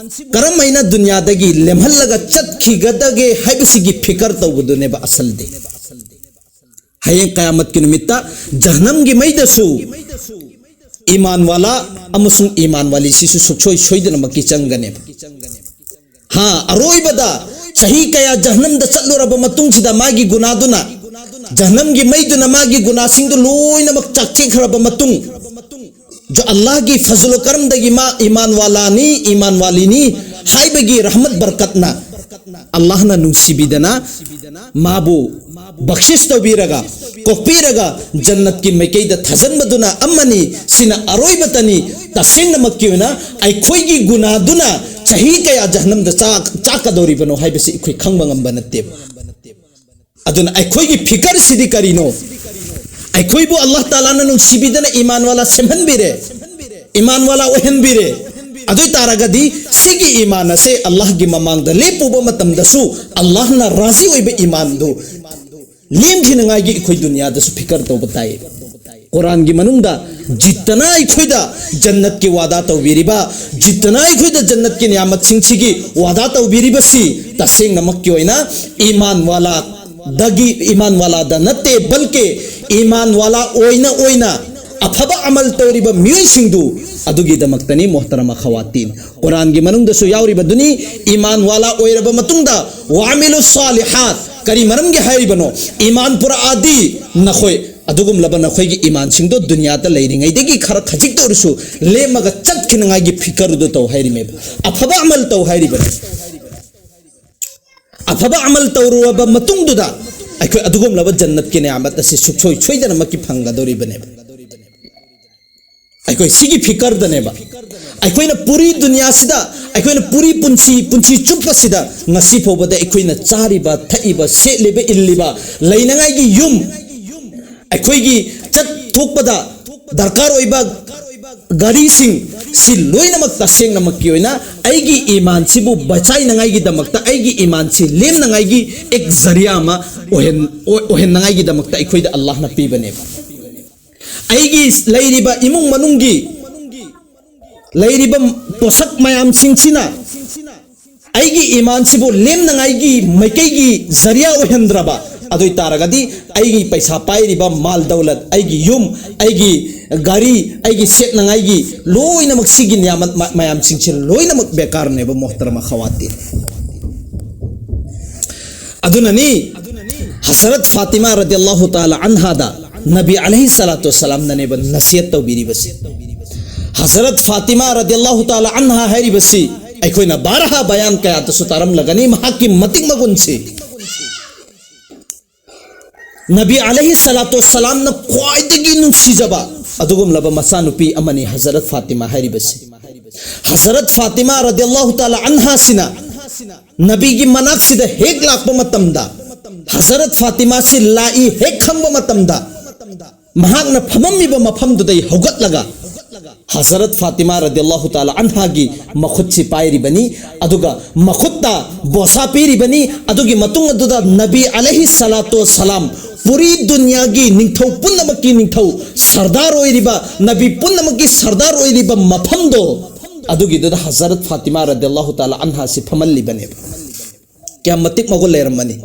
ꯀꯔꯝꯍꯥꯏꯅ ꯗꯨꯅꯤꯌꯥꯗꯒꯤ ꯂꯦꯝꯍꯜꯂꯒ ꯆꯠꯈꯤꯒꯗꯒꯦ ꯍꯥꯏꯕꯁꯤꯒꯤ ꯐꯤꯀꯔ ꯇꯧꯕꯗꯨꯅꯦꯕ ꯑꯁꯜꯗꯤ꯫ ꯍꯌꯦꯡ ꯀꯌꯥꯃꯠꯀꯤ ꯅꯨꯃꯤꯠꯇ ꯖꯍꯅꯝꯒꯤ ꯃꯩꯗꯁꯨ ꯏꯃꯥꯟ ꯋꯥꯂꯥ ꯑꯃꯁꯨꯡ ꯏꯃꯥꯟ ꯋꯥꯂꯤꯁꯤꯁꯨ ꯁꯨꯛꯁꯣꯏ ꯁꯣꯏꯗꯅꯃꯛꯀꯤ ꯆꯪꯒꯅꯦꯕ꯫ ꯍꯥ, ꯑꯔꯣꯏꯕꯗ ꯆꯍꯤ ꯀꯌꯥ ꯖꯍꯅꯝꯗ ꯆꯠꯂꯨꯔꯕ ꯃꯇꯨꯡꯁꯤꯗ ꯃꯥꯒꯤ ꯒꯨꯅꯥꯗꯨꯅ, ꯖꯍꯅꯝꯒꯤ ꯃꯩꯗꯨꯅ ꯃꯥꯒꯤ ꯒꯨꯅꯥꯁꯤꯡꯗꯨ ꯂꯣꯏꯅꯃꯛ ꯆꯥꯛꯊꯦꯛꯈ꯭ꯔꯕ ꯃꯇꯨꯡ, ꯖ-, ꯑꯜꯂꯥꯍꯒꯤ ꯐꯖꯂꯨ ꯀꯔꯝꯗꯒꯤ ꯃꯥ ꯏꯃꯥꯟ ꯋꯥꯂꯥꯅꯤ, ꯏꯃꯥꯟ ꯋꯥꯂꯤꯅꯤ ꯍꯥꯏꯕꯒꯤ ꯔꯍꯃꯠ ꯕꯔꯀꯠꯅ ꯑꯜꯂꯥꯍꯅ ꯅꯨꯡꯁꯤꯕꯤꯗꯅ ꯃꯥꯕꯨ ꯕꯈꯁꯤꯁ ꯇꯧꯕꯤꯔꯒ, ꯀꯣꯛꯄꯤꯔꯒ ꯖꯟꯅꯠꯀꯤ ꯃꯥꯏꯀꯩꯗ ꯊꯥꯖꯤꯟꯕꯗꯨꯅ ꯑꯃꯅꯤ꯫ ꯁꯤꯅ ꯑꯔꯣꯏꯕꯇꯅꯤ꯫ ꯇꯁꯦꯡꯅꯃꯛꯀꯤ ꯑꯣꯏꯅ ꯑꯩꯈꯣꯏꯒꯤ ꯒꯨꯅꯥꯗꯨꯅ ꯆꯍꯤ ꯀꯌꯥ ꯖꯍꯅꯝꯗ ꯆꯥꯛ-, ꯆꯥꯛꯀꯗꯧꯔꯤꯕꯅꯣ ꯍꯥꯏꯕꯁꯤ ꯑꯩꯈꯣꯏ ꯈꯪꯕ ꯉꯝꯕ ꯅꯠꯇꯦꯕ꯫ ꯑꯗꯨꯅ ꯑꯩꯈꯣꯏꯒꯤ ꯐꯤꯀꯔꯁꯤꯗꯤ ꯀꯔꯤꯅꯣ? ꯑꯩꯈꯣꯏꯕꯨ ꯑꯜꯂꯥꯍ ꯇꯥꯂꯥꯅ ꯅꯨꯡꯁꯤꯕꯤꯗꯅ ꯏꯃꯥꯟ ꯋꯥꯂꯥ ꯁꯦꯝꯍꯟꯕꯤꯔꯦ, ꯏꯃꯥꯟ ꯋꯥꯂꯥ ꯑꯣꯏꯍꯟꯕꯤꯔꯦ꯫ ꯑꯗꯨ ꯑꯣꯏ ꯇꯥꯔꯒꯗꯤ ꯁꯤꯒꯤ ꯏꯃꯥꯟ ꯑꯁꯦ ꯑꯜꯂꯥꯍꯒꯤ ꯃꯃꯥꯡꯗ ꯂꯦꯞꯄꯨꯕ ꯃꯇꯝꯗꯁꯨ ꯑꯜꯂꯥꯍꯅ ꯔꯥꯖꯤ ꯑꯣꯏꯕ ꯏꯃꯥꯟꯗꯨ ꯂꯦꯝꯈꯤꯅꯉꯥꯏꯒꯤ ꯑꯩꯈꯣꯏ ꯗꯨꯅꯤꯌꯥꯗꯁꯨ ꯐꯤꯀꯔ ꯇꯧꯕ ꯇꯥꯏ꯫ ꯀꯨꯔꯥꯟꯒꯤ ꯃꯅꯨꯡꯗ ꯖꯤꯠꯇꯅ ꯑꯩꯈꯣꯏꯗ ꯖꯟꯅꯠꯀꯤ ꯋꯥꯗꯥ ꯇꯧꯕꯤꯔꯤꯕ, ꯖꯤꯠꯇꯅ ꯑꯩꯈꯣꯏꯗ ꯖꯟꯅꯠꯀꯤ ꯅꯤꯌꯥꯃꯠꯁꯤꯡꯁꯤꯒꯤ ꯋꯥꯗꯥ ꯇꯧꯕꯤꯔꯤꯕꯁꯤ ꯇꯁꯦꯡꯅꯃꯛꯀꯤ ꯑꯣꯏꯅ ꯏꯃꯥꯟ ꯋꯥꯂꯥꯗꯒꯤ, ꯏꯃꯥꯟ ꯋꯥꯂꯥꯗ ꯅꯠꯇꯦ, ꯕꯜꯀꯤ ꯏꯃꯥꯟ ꯋꯥꯂꯥ ꯑꯣꯏꯅ ꯑꯣꯏꯅ ꯑꯐꯕ ꯑꯃꯜ ꯇꯧꯔꯤꯕ ꯃꯤꯑꯣꯏꯁꯤꯡꯗꯨ ꯑꯗꯨꯒꯤꯗꯃꯛꯇꯅꯤ꯫ ꯃꯣꯍꯇꯔꯃ ꯈꯋꯥꯇꯤꯟ, ꯀꯨꯔꯥꯟꯒꯤ ꯃꯅꯨꯡꯗꯁꯨ ꯌꯥꯎꯔꯤꯕꯗꯨꯅꯤ, ꯏꯃꯥꯟ ꯋꯥꯂꯥ ꯑꯣꯏꯔꯕ ꯃꯇꯨꯡꯗ ꯋꯥꯃꯤꯂꯨ ꯁꯥꯂꯤꯍꯥꯠ꯫ ꯀꯔꯤ ꯃꯔꯝꯒꯤ ꯍꯥꯏꯔꯤꯕꯅꯣ? ꯏꯃꯥꯟ ꯄꯨꯔꯛꯑꯗꯤ ꯅꯈꯣꯏ ꯑꯗꯨꯒꯨꯝꯂꯕ ꯅꯈꯣꯏꯒꯤ ꯏꯃꯥꯟꯁꯤꯡꯗꯣ ꯗꯨꯅꯤꯌꯥꯗ ꯂꯩꯔꯤꯉꯩꯗꯒꯤ ꯈꯔ ꯈꯖꯤꯛꯇ ꯑꯣꯏꯔꯁꯨ ꯂꯦꯝꯃꯒ ꯆꯠꯈꯤꯅꯉꯥꯏꯒꯤ ꯐꯤꯀꯔꯗꯨ ꯇꯧ ꯍꯥꯏꯔꯤꯃꯦꯕ꯫ ꯑꯐꯕ ꯑꯃꯜ ꯇꯧ ꯍꯥꯏꯔꯤꯕꯅꯤ꯫ ꯑꯐꯕ ꯑꯃꯜ ꯇꯧꯔꯨꯔꯕ ꯃꯇꯨꯡꯗꯨꯗ ꯑꯩꯈꯣꯏ ꯑꯗꯨꯒꯨꯝꯂꯕ ꯖꯟꯅꯠꯀꯤ ꯅꯤꯌꯥꯃꯠ ꯑꯁꯤ ꯁꯨꯡꯁꯣꯏ ꯁꯣꯏꯗꯅꯃꯛꯀꯤ ꯐꯪꯒꯗꯧꯔꯤꯕꯅꯦꯕ꯫ ꯑꯩꯈꯣꯏ ꯁꯤꯒꯤ ꯐꯤꯀꯔꯗꯅꯦꯕ ꯑꯩꯈꯣꯏꯅ ꯄꯨꯔꯤ ꯗꯨꯅꯤꯌꯥꯁꯤꯗ, ꯑꯩꯈꯣꯏꯅ ꯄꯨꯔꯤ ꯄꯨꯟꯁꯤ, ꯄꯨꯟꯁꯤ ꯆꯨꯞꯄꯁꯤꯗ ꯉꯁꯤ ꯐꯥꯎꯕꯗ ꯑꯩꯈꯣꯏꯅ ꯆꯥꯔꯤꯕ, ꯊꯛꯏꯕ, ꯁꯦꯠꯂꯤꯕ, ꯏꯜꯂꯤꯕ, ꯂꯩꯅꯉꯥꯏꯒꯤ ꯌꯨꯝ, ꯑꯩꯈꯣꯏꯒꯤ ꯆꯠꯊꯣꯛꯄꯗ ꯗꯔꯀꯥꯔ ꯑꯣꯏꯕ ꯒꯥꯔꯤꯁꯤꯡ ꯁꯤ ꯂꯣꯏꯅꯃꯛ ꯇꯁꯦꯡꯅꯃꯛꯀꯤ ꯑꯣꯏꯅ ꯑꯩꯒꯤ ꯏꯃꯥꯟꯁꯤꯕꯨ ꯕꯆꯥꯏꯅꯉꯥꯏꯒꯤꯗꯃꯛꯇ, ꯑꯩꯒꯤ ꯏꯃꯥꯟꯁꯤ ꯂꯦꯝꯅꯉꯥꯏꯒꯤ ꯑꯦꯛ ꯖꯔꯤꯌꯥ ꯑꯃ ꯑꯣꯏꯍꯟ-, ꯑꯣꯏ-, ꯑꯣꯏꯍꯟꯅꯉꯥꯏꯒꯤꯗꯃꯛꯇ ꯑꯩꯈꯣꯏꯗ ꯑꯜꯂꯥꯍꯅ ꯄꯤꯕꯅꯦꯕ꯫ ꯑꯩꯒꯤ ꯂꯩꯔꯤꯕ ꯏꯃꯨꯡ ꯃꯅꯨꯡꯒꯤ ꯂꯩꯔꯤꯕ ꯄꯣꯠꯁꯛ ꯃꯌꯥꯝꯁꯤꯡꯁꯤꯅ ꯑꯩꯒꯤ ꯏꯃꯥꯟꯁꯤꯕꯨ ꯂꯦꯝꯅꯉꯥꯏꯒꯤ ꯃꯥꯏꯀꯩꯒꯤ ꯖꯔꯤꯌꯥ ꯑꯣꯏꯍꯟꯗ꯭ꯔꯕ ꯑꯗꯨ ꯑꯣꯏ ꯇꯥꯔꯒꯗꯤ ꯑꯩꯒꯤ ꯄꯩꯁꯥ ꯄꯥꯏꯔꯤꯕ ꯃꯥꯜ ꯗꯧꯂꯠ, ꯑꯩꯒꯤ ꯌꯨꯝ, ꯑꯩꯒꯤ ꯒꯥꯔꯤ, ꯑꯩꯒꯤ ꯁꯦꯠꯅꯉꯥꯏꯒꯤ ꯂꯣꯏꯅꯃꯛ ꯁꯤꯒꯤ ꯅꯤꯌꯥꯃꯠ ꯃ-, ꯃꯌꯥꯝꯁꯤꯡꯁꯦ ꯂꯣꯏꯅꯃꯛ ꯕꯦꯀꯥꯔꯅꯦꯕ, ꯃꯣꯍꯇꯔꯃ ꯈꯋꯥꯇꯤꯟ꯫ ꯑꯗꯨꯅꯅꯤ ꯍꯖꯔꯠ ꯐꯥꯇꯤꯃꯥ ꯔꯗꯤꯌꯜꯂꯥꯍꯨ ꯇꯥꯂꯥ ꯑꯟꯍꯥꯗ ꯅꯕꯤ ꯑꯂꯩꯍꯤ ꯁꯂꯥꯇꯨ ꯋꯁꯁꯂꯥꯝꯅꯅꯦꯕ ꯅꯁꯤꯍꯠ ꯇꯧꯕꯤꯔꯤꯕꯁꯤ꯫ ꯍꯖꯔꯠ ꯐꯥꯇꯤꯃꯥ ꯔꯗꯤꯌꯜꯂꯥꯍꯨ ꯇꯥꯂꯥ ꯑꯟꯍꯥ ꯍꯥꯏꯔꯤꯕꯁꯤ ꯑꯩꯈꯣꯏꯅ ꯕꯥꯔꯍꯥ ꯕꯌꯥꯟ ꯀꯌꯥꯗꯁꯨ ꯇꯥꯔꯝꯂꯒꯅꯤ, ꯃꯍꯥꯛꯀꯤ ꯃꯇꯤꯛ ꯃꯒꯨꯟꯁꯤ꯫ ꯅꯕꯤ ꯑꯂꯩꯍꯤ ꯁꯂꯥꯇꯨ ꯋꯁꯁꯂꯥꯝꯅ ꯈ꯭ꯋꯥꯏꯗꯒꯤ ꯅꯨꯡꯁꯤꯖꯕ ꯑꯗꯨꯒꯨꯝꯂꯕ ꯃꯆꯥꯅꯨꯄꯤ ꯑꯃꯅꯤ ꯍꯖꯔꯠ ꯐꯥꯇꯤꯃꯥ ꯍꯥꯏꯔꯤꯕꯁꯤ꯫ ꯍꯖꯔꯠ ꯐꯥꯇꯤꯃꯥ ꯔꯗꯤꯌꯜꯂꯥꯍꯨ ꯇꯥꯂꯥ ꯑꯟꯍꯥꯁꯤꯅ ꯅꯕꯤꯒꯤ ꯃꯅꯥꯛꯁꯤꯗ ꯍꯦꯛ ꯂꯥꯛꯄ ꯃꯇꯝꯗ ꯍꯖꯔꯠ ꯐꯥꯇꯤꯃꯥꯁꯤ ꯂꯥꯛꯏ ꯍꯦꯛ ꯈꯪꯕ ꯃꯇꯝꯗ ꯃꯍꯥꯛꯅ ꯐꯝꯃꯝꯃꯤꯕ ꯃꯐꯝꯗꯨꯗꯩ ꯍꯧꯒꯠꯂꯒ ꯍꯖꯔꯠ ꯐꯥꯇꯤꯃꯥ ꯔꯗꯤꯌꯜꯂꯥꯍꯨ ꯇꯥꯂꯥ ꯑꯟꯍꯥꯒꯤ ꯃꯈꯨꯠꯁꯤ ꯄꯥꯏꯔꯤꯕꯅꯤ, ꯑꯗꯨꯒ ꯃꯈꯨꯠꯇ ꯕꯣꯁꯥ ꯄꯤꯔꯤꯕꯅꯤ꯫ ꯑꯗꯨꯒꯤ ꯃꯇꯨꯡ ꯑꯗꯨꯗ ꯅꯕꯤ ꯑꯂꯩꯍꯤ ꯁꯂꯥꯇꯨ ꯁꯂꯥꯝ ꯄꯨꯔꯤ ꯗꯨꯅꯤꯌꯥꯒꯤ ꯅꯤꯡꯊꯧ ꯄꯨꯝꯅꯃꯛꯀꯤ ꯅꯤꯡꯊꯧ ꯁꯔꯗꯥꯔ ꯑꯣꯏꯔꯤꯕ, ꯅꯕꯤ ꯄꯨꯝꯅꯃꯛꯀꯤ ꯁꯔꯗꯥꯔ ꯑꯣꯏꯔꯤꯕ ꯃꯐꯝꯗꯣ, ꯑꯗꯨꯒꯤꯗꯨꯗ ꯍꯖꯔꯠ ꯐꯥꯇꯤꯃꯥ ꯔꯗꯤꯌꯜꯂꯥꯍꯨ ꯇꯥꯂꯥ ꯑꯟꯍꯥꯁꯤ ꯐꯝꯍꯜꯂꯤꯕꯅꯦꯕ꯫ ꯀꯌꯥꯝ ꯃꯇꯤꯛ ꯃꯒꯨꯟ ꯂꯩꯔꯝꯃꯅꯤ꯫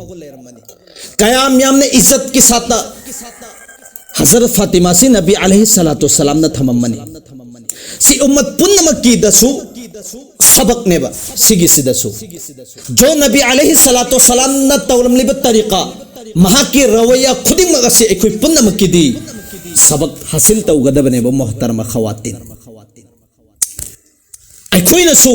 ꯀꯌꯥꯝ ꯌꯥꯝꯅ ꯏꯖꯠꯀꯤ ꯁꯥꯠꯇ ꯍꯖꯔꯠ ꯐꯥꯇꯤꯃꯥꯁꯤ ꯅꯕꯤ ꯑꯂꯩꯍꯤ ꯁꯂꯥꯇꯨ ꯁꯂꯥꯝꯅ ꯊꯝꯃꯝꯃꯅꯤ꯫ ꯁꯤ ꯎꯝꯃꯠ ꯄꯨꯝꯅꯃꯛꯀꯤꯗꯁꯨ ꯁꯕꯛꯅꯦꯕ꯫ ꯁꯤꯒꯤꯁꯤꯗꯁꯨ ꯖꯣ ꯅꯕꯤ ꯑꯂꯩꯍꯤ ꯁꯂꯥꯇꯨ ꯁꯂꯥꯝꯅ ꯇꯧꯔꯝꯂꯤꯕ ꯇꯔꯤꯀꯥ, ꯃꯍꯥꯛꯀꯤ ꯔꯋꯩꯌꯥ ꯈꯨꯗꯤꯡꯃꯛ ꯑꯁꯤ ꯑꯩꯈꯣꯏ ꯄꯨꯝꯅꯃꯛꯀꯤꯗꯤ ꯁꯕꯛ ꯍꯥꯁꯤꯜ ꯇꯧꯒꯗꯕꯅꯦꯕ, ꯃꯣꯍꯇꯔꯃ ꯈꯋꯥꯇꯤꯟ꯫ ꯑꯩꯈꯣꯏꯅꯁꯨ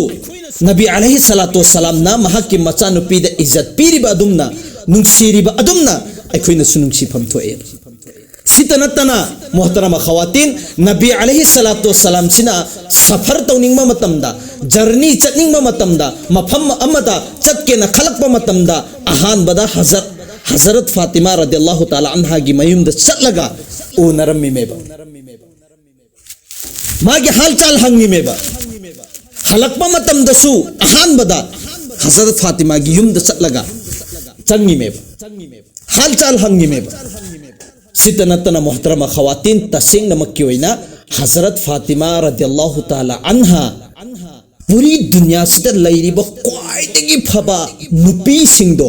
ꯅꯕꯤ ꯑꯂꯩꯍꯤ ꯁꯂꯥꯇꯨ ꯁꯂꯥꯝꯅ ꯃꯍꯥꯛꯀꯤ ꯃꯆꯥꯅꯨꯄꯤꯗ ꯏꯖꯠ ꯄꯤꯔꯤꯕ ꯑꯗꯨꯝꯅ, ꯅꯨꯡꯁꯤꯔꯤꯕ ꯑꯗꯨꯝꯅ ꯑꯩꯈꯣꯏꯅꯁꯨ ꯅꯨꯡꯁꯤꯐꯝ ꯊꯣꯛꯑꯦ꯫ ꯁꯤꯇ ꯅꯠꯇꯅ, ꯃꯣꯍꯇꯔꯃ ꯈꯋꯥꯇꯤꯟ, ꯅꯕꯤ ꯑꯂꯩꯍꯤ ꯁꯂꯥꯇꯨ ꯁꯂꯥꯝꯁꯤꯅ ꯁꯐꯔ ꯇꯧꯅꯤꯡꯕ ꯃꯇꯝꯗ, ꯖꯔꯅꯤ ꯆꯠꯅꯤꯡꯕ ꯃꯇꯝꯗ, ꯃꯐꯝ ꯑꯃꯗ ꯆꯠꯀꯦꯅ ꯈꯜꯂꯛꯄ ꯃꯇꯝꯗ, ꯑꯍꯥꯟꯕꯗ ꯍꯖꯔ-, ꯍꯖꯔꯠ ꯐꯥꯇꯤꯃꯥ ꯔꯗꯤꯌꯜꯂꯥꯍꯨ ꯇꯥꯂꯥ ꯑꯟꯍꯥꯒꯤ ꯃꯌꯨꯝꯗ ꯆꯠꯂꯒ ꯎꯅꯔꯝꯃꯤꯃꯦꯕ꯫ ꯃꯥꯒꯤ ꯍꯥꯜ ꯆꯥꯜ ꯍꯪꯉꯤꯃꯦꯕ꯫ ꯍꯜꯂꯛꯄ ꯃꯇꯝꯗꯁꯨ ꯑꯍꯥꯟꯕꯗ ꯍꯖꯔꯠ ꯐꯥꯇꯤꯃꯥꯒꯤ ꯌꯨꯝꯗ ꯆꯠꯂꯒ ꯆꯪꯉꯤꯃꯦꯕ, ꯍꯥꯜ ꯆꯥꯜ ꯍꯪꯉꯤꯃꯦꯕ꯫ ꯁꯤꯇ ꯅꯠꯇꯅ, ꯃꯣꯍꯇꯔꯃ ꯈꯋꯥꯇꯤꯟ, ꯇꯁꯦꯡꯅꯃꯛꯀꯤ ꯑꯣꯏꯅ ꯍꯖꯔꯠ ꯐꯥꯇꯤꯃꯥ ꯔꯗꯤꯌꯜꯂꯥꯍꯨ ꯇꯥꯂꯥ ꯑꯟꯍꯥ ꯄꯨꯔꯤ ꯗꯨꯅꯤꯌꯥꯁꯤꯗ ꯂꯩꯔꯤꯕ ꯈ꯭ꯋꯥꯏꯗꯒꯤ ꯐꯕ ꯅꯨꯄꯤꯁꯤꯡꯗꯣ,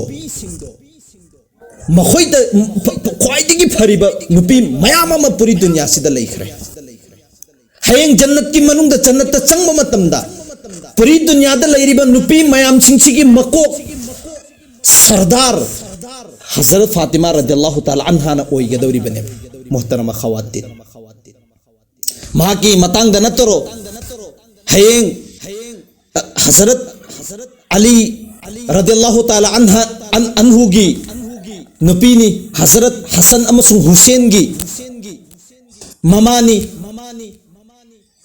ꯃꯈꯣꯏꯗ ꯈ꯭ꯋꯥꯏꯗꯒꯤ ꯐꯔꯤꯕ ꯅꯨꯄꯤ ꯃꯌꯥꯝ ꯑꯃ ꯄꯨꯔꯤ ꯗꯨꯅꯤꯌꯥꯁꯤꯗ ꯂꯩꯈ꯭ꯔꯦ꯫ ꯍꯌꯦꯡ ꯖꯟꯅꯠꯀꯤ ꯃꯅꯨꯡꯗ, ꯖꯟꯅꯠꯇ ꯆꯪꯕ ꯃꯇꯝꯗ, ꯄꯨꯔꯤ ꯗꯨꯅꯤꯌꯥꯗ ꯂꯩꯔꯤꯕ ꯅꯨꯄꯤ ꯃꯌꯥꯝꯁꯤꯡꯁꯤꯒꯤ ꯃꯀꯣꯛ ꯁꯔꯗꯥꯔ ꯍꯖꯔꯠ ꯐꯥꯇꯤꯃꯥ ꯔꯗꯤꯌꯜꯂꯥꯍꯨ ꯇꯥꯂꯥ ꯑꯟꯍꯥꯅ ꯑꯣꯏꯒꯗꯧꯔꯤꯕꯅꯦꯕ, ꯃꯣꯍꯇꯔꯃ ꯈꯋꯥꯇꯤꯟ꯫ ꯃꯍꯥꯛꯀꯤ ꯃꯇꯥꯡꯗ ꯅꯠꯇꯔꯣ, ꯍꯌꯦꯡ ꯍꯖꯔꯠ ꯑꯂꯤ ꯔꯗꯤꯌꯜꯂꯥꯍꯨ ꯇꯥꯂꯥ ꯑꯟꯍ-, ꯑꯟ-, ꯑꯟꯍꯨꯒꯤ ꯅꯨꯄꯤꯅꯤ, ꯍꯖꯔꯠ ꯍꯁꯟ ꯑꯃꯁꯨꯡ ꯍꯨꯁꯦꯟꯒꯤ ꯃꯃꯥꯅꯤ꯫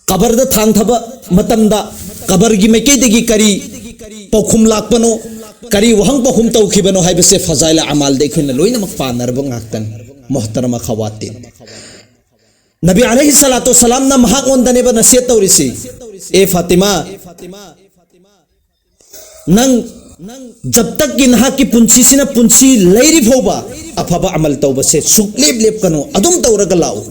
ꯀꯕꯔꯗ ꯊꯥꯡꯊꯕ ꯃꯇꯝꯗ ꯀꯕꯔꯒꯤ ꯃꯥꯏꯀꯩꯗꯒꯤ ꯀꯔꯤ ꯄꯥꯎꯈꯨꯝ ꯂꯥꯛꯄꯅꯣ, ꯀꯔꯤ ꯋꯥꯍꯪ ꯄꯥꯎꯈꯨꯝ ꯇꯧꯈꯤꯕꯅꯣ ꯍꯥꯏꯕꯁꯦ ꯐꯖꯥꯏꯂ ꯑꯃꯥꯜꯗ ꯑꯩꯈꯣꯏꯅ ꯂꯣꯏꯅꯃꯛ ꯄꯥꯅꯔꯕ ꯉꯥꯛꯇꯅꯤ, ꯃꯣꯍꯇꯔꯃ ꯈꯋꯥꯇꯤꯟ꯫ ꯅꯕꯤ ꯑꯂꯩꯍꯤ ꯁꯂꯥꯇꯨ ꯁꯂꯥꯝꯅ ꯃꯍꯥꯛꯉꯣꯟꯗꯅꯦꯕ ꯅꯁꯤꯍꯠ ꯇꯧꯔꯤꯁꯤ, "ꯑꯦ ꯐꯥꯇꯤꯃꯥ, ꯅꯪ ꯖꯕ ꯇꯛꯀꯤ ꯅꯍꯥꯛꯀꯤ ꯄꯨꯟꯁꯤꯁꯤꯅ ꯄꯨꯟꯁꯤ ꯂꯩꯔꯤ ꯐꯥꯎꯕ ꯑꯐꯕ ꯑꯃꯜ ꯇꯧꯕꯁꯦ ꯁꯨꯛꯂꯦꯞ ꯂꯦꯞꯀꯅꯨ, ꯑꯗꯨꯝ ꯇꯧꯔꯒ ꯂꯥꯛꯎ꯫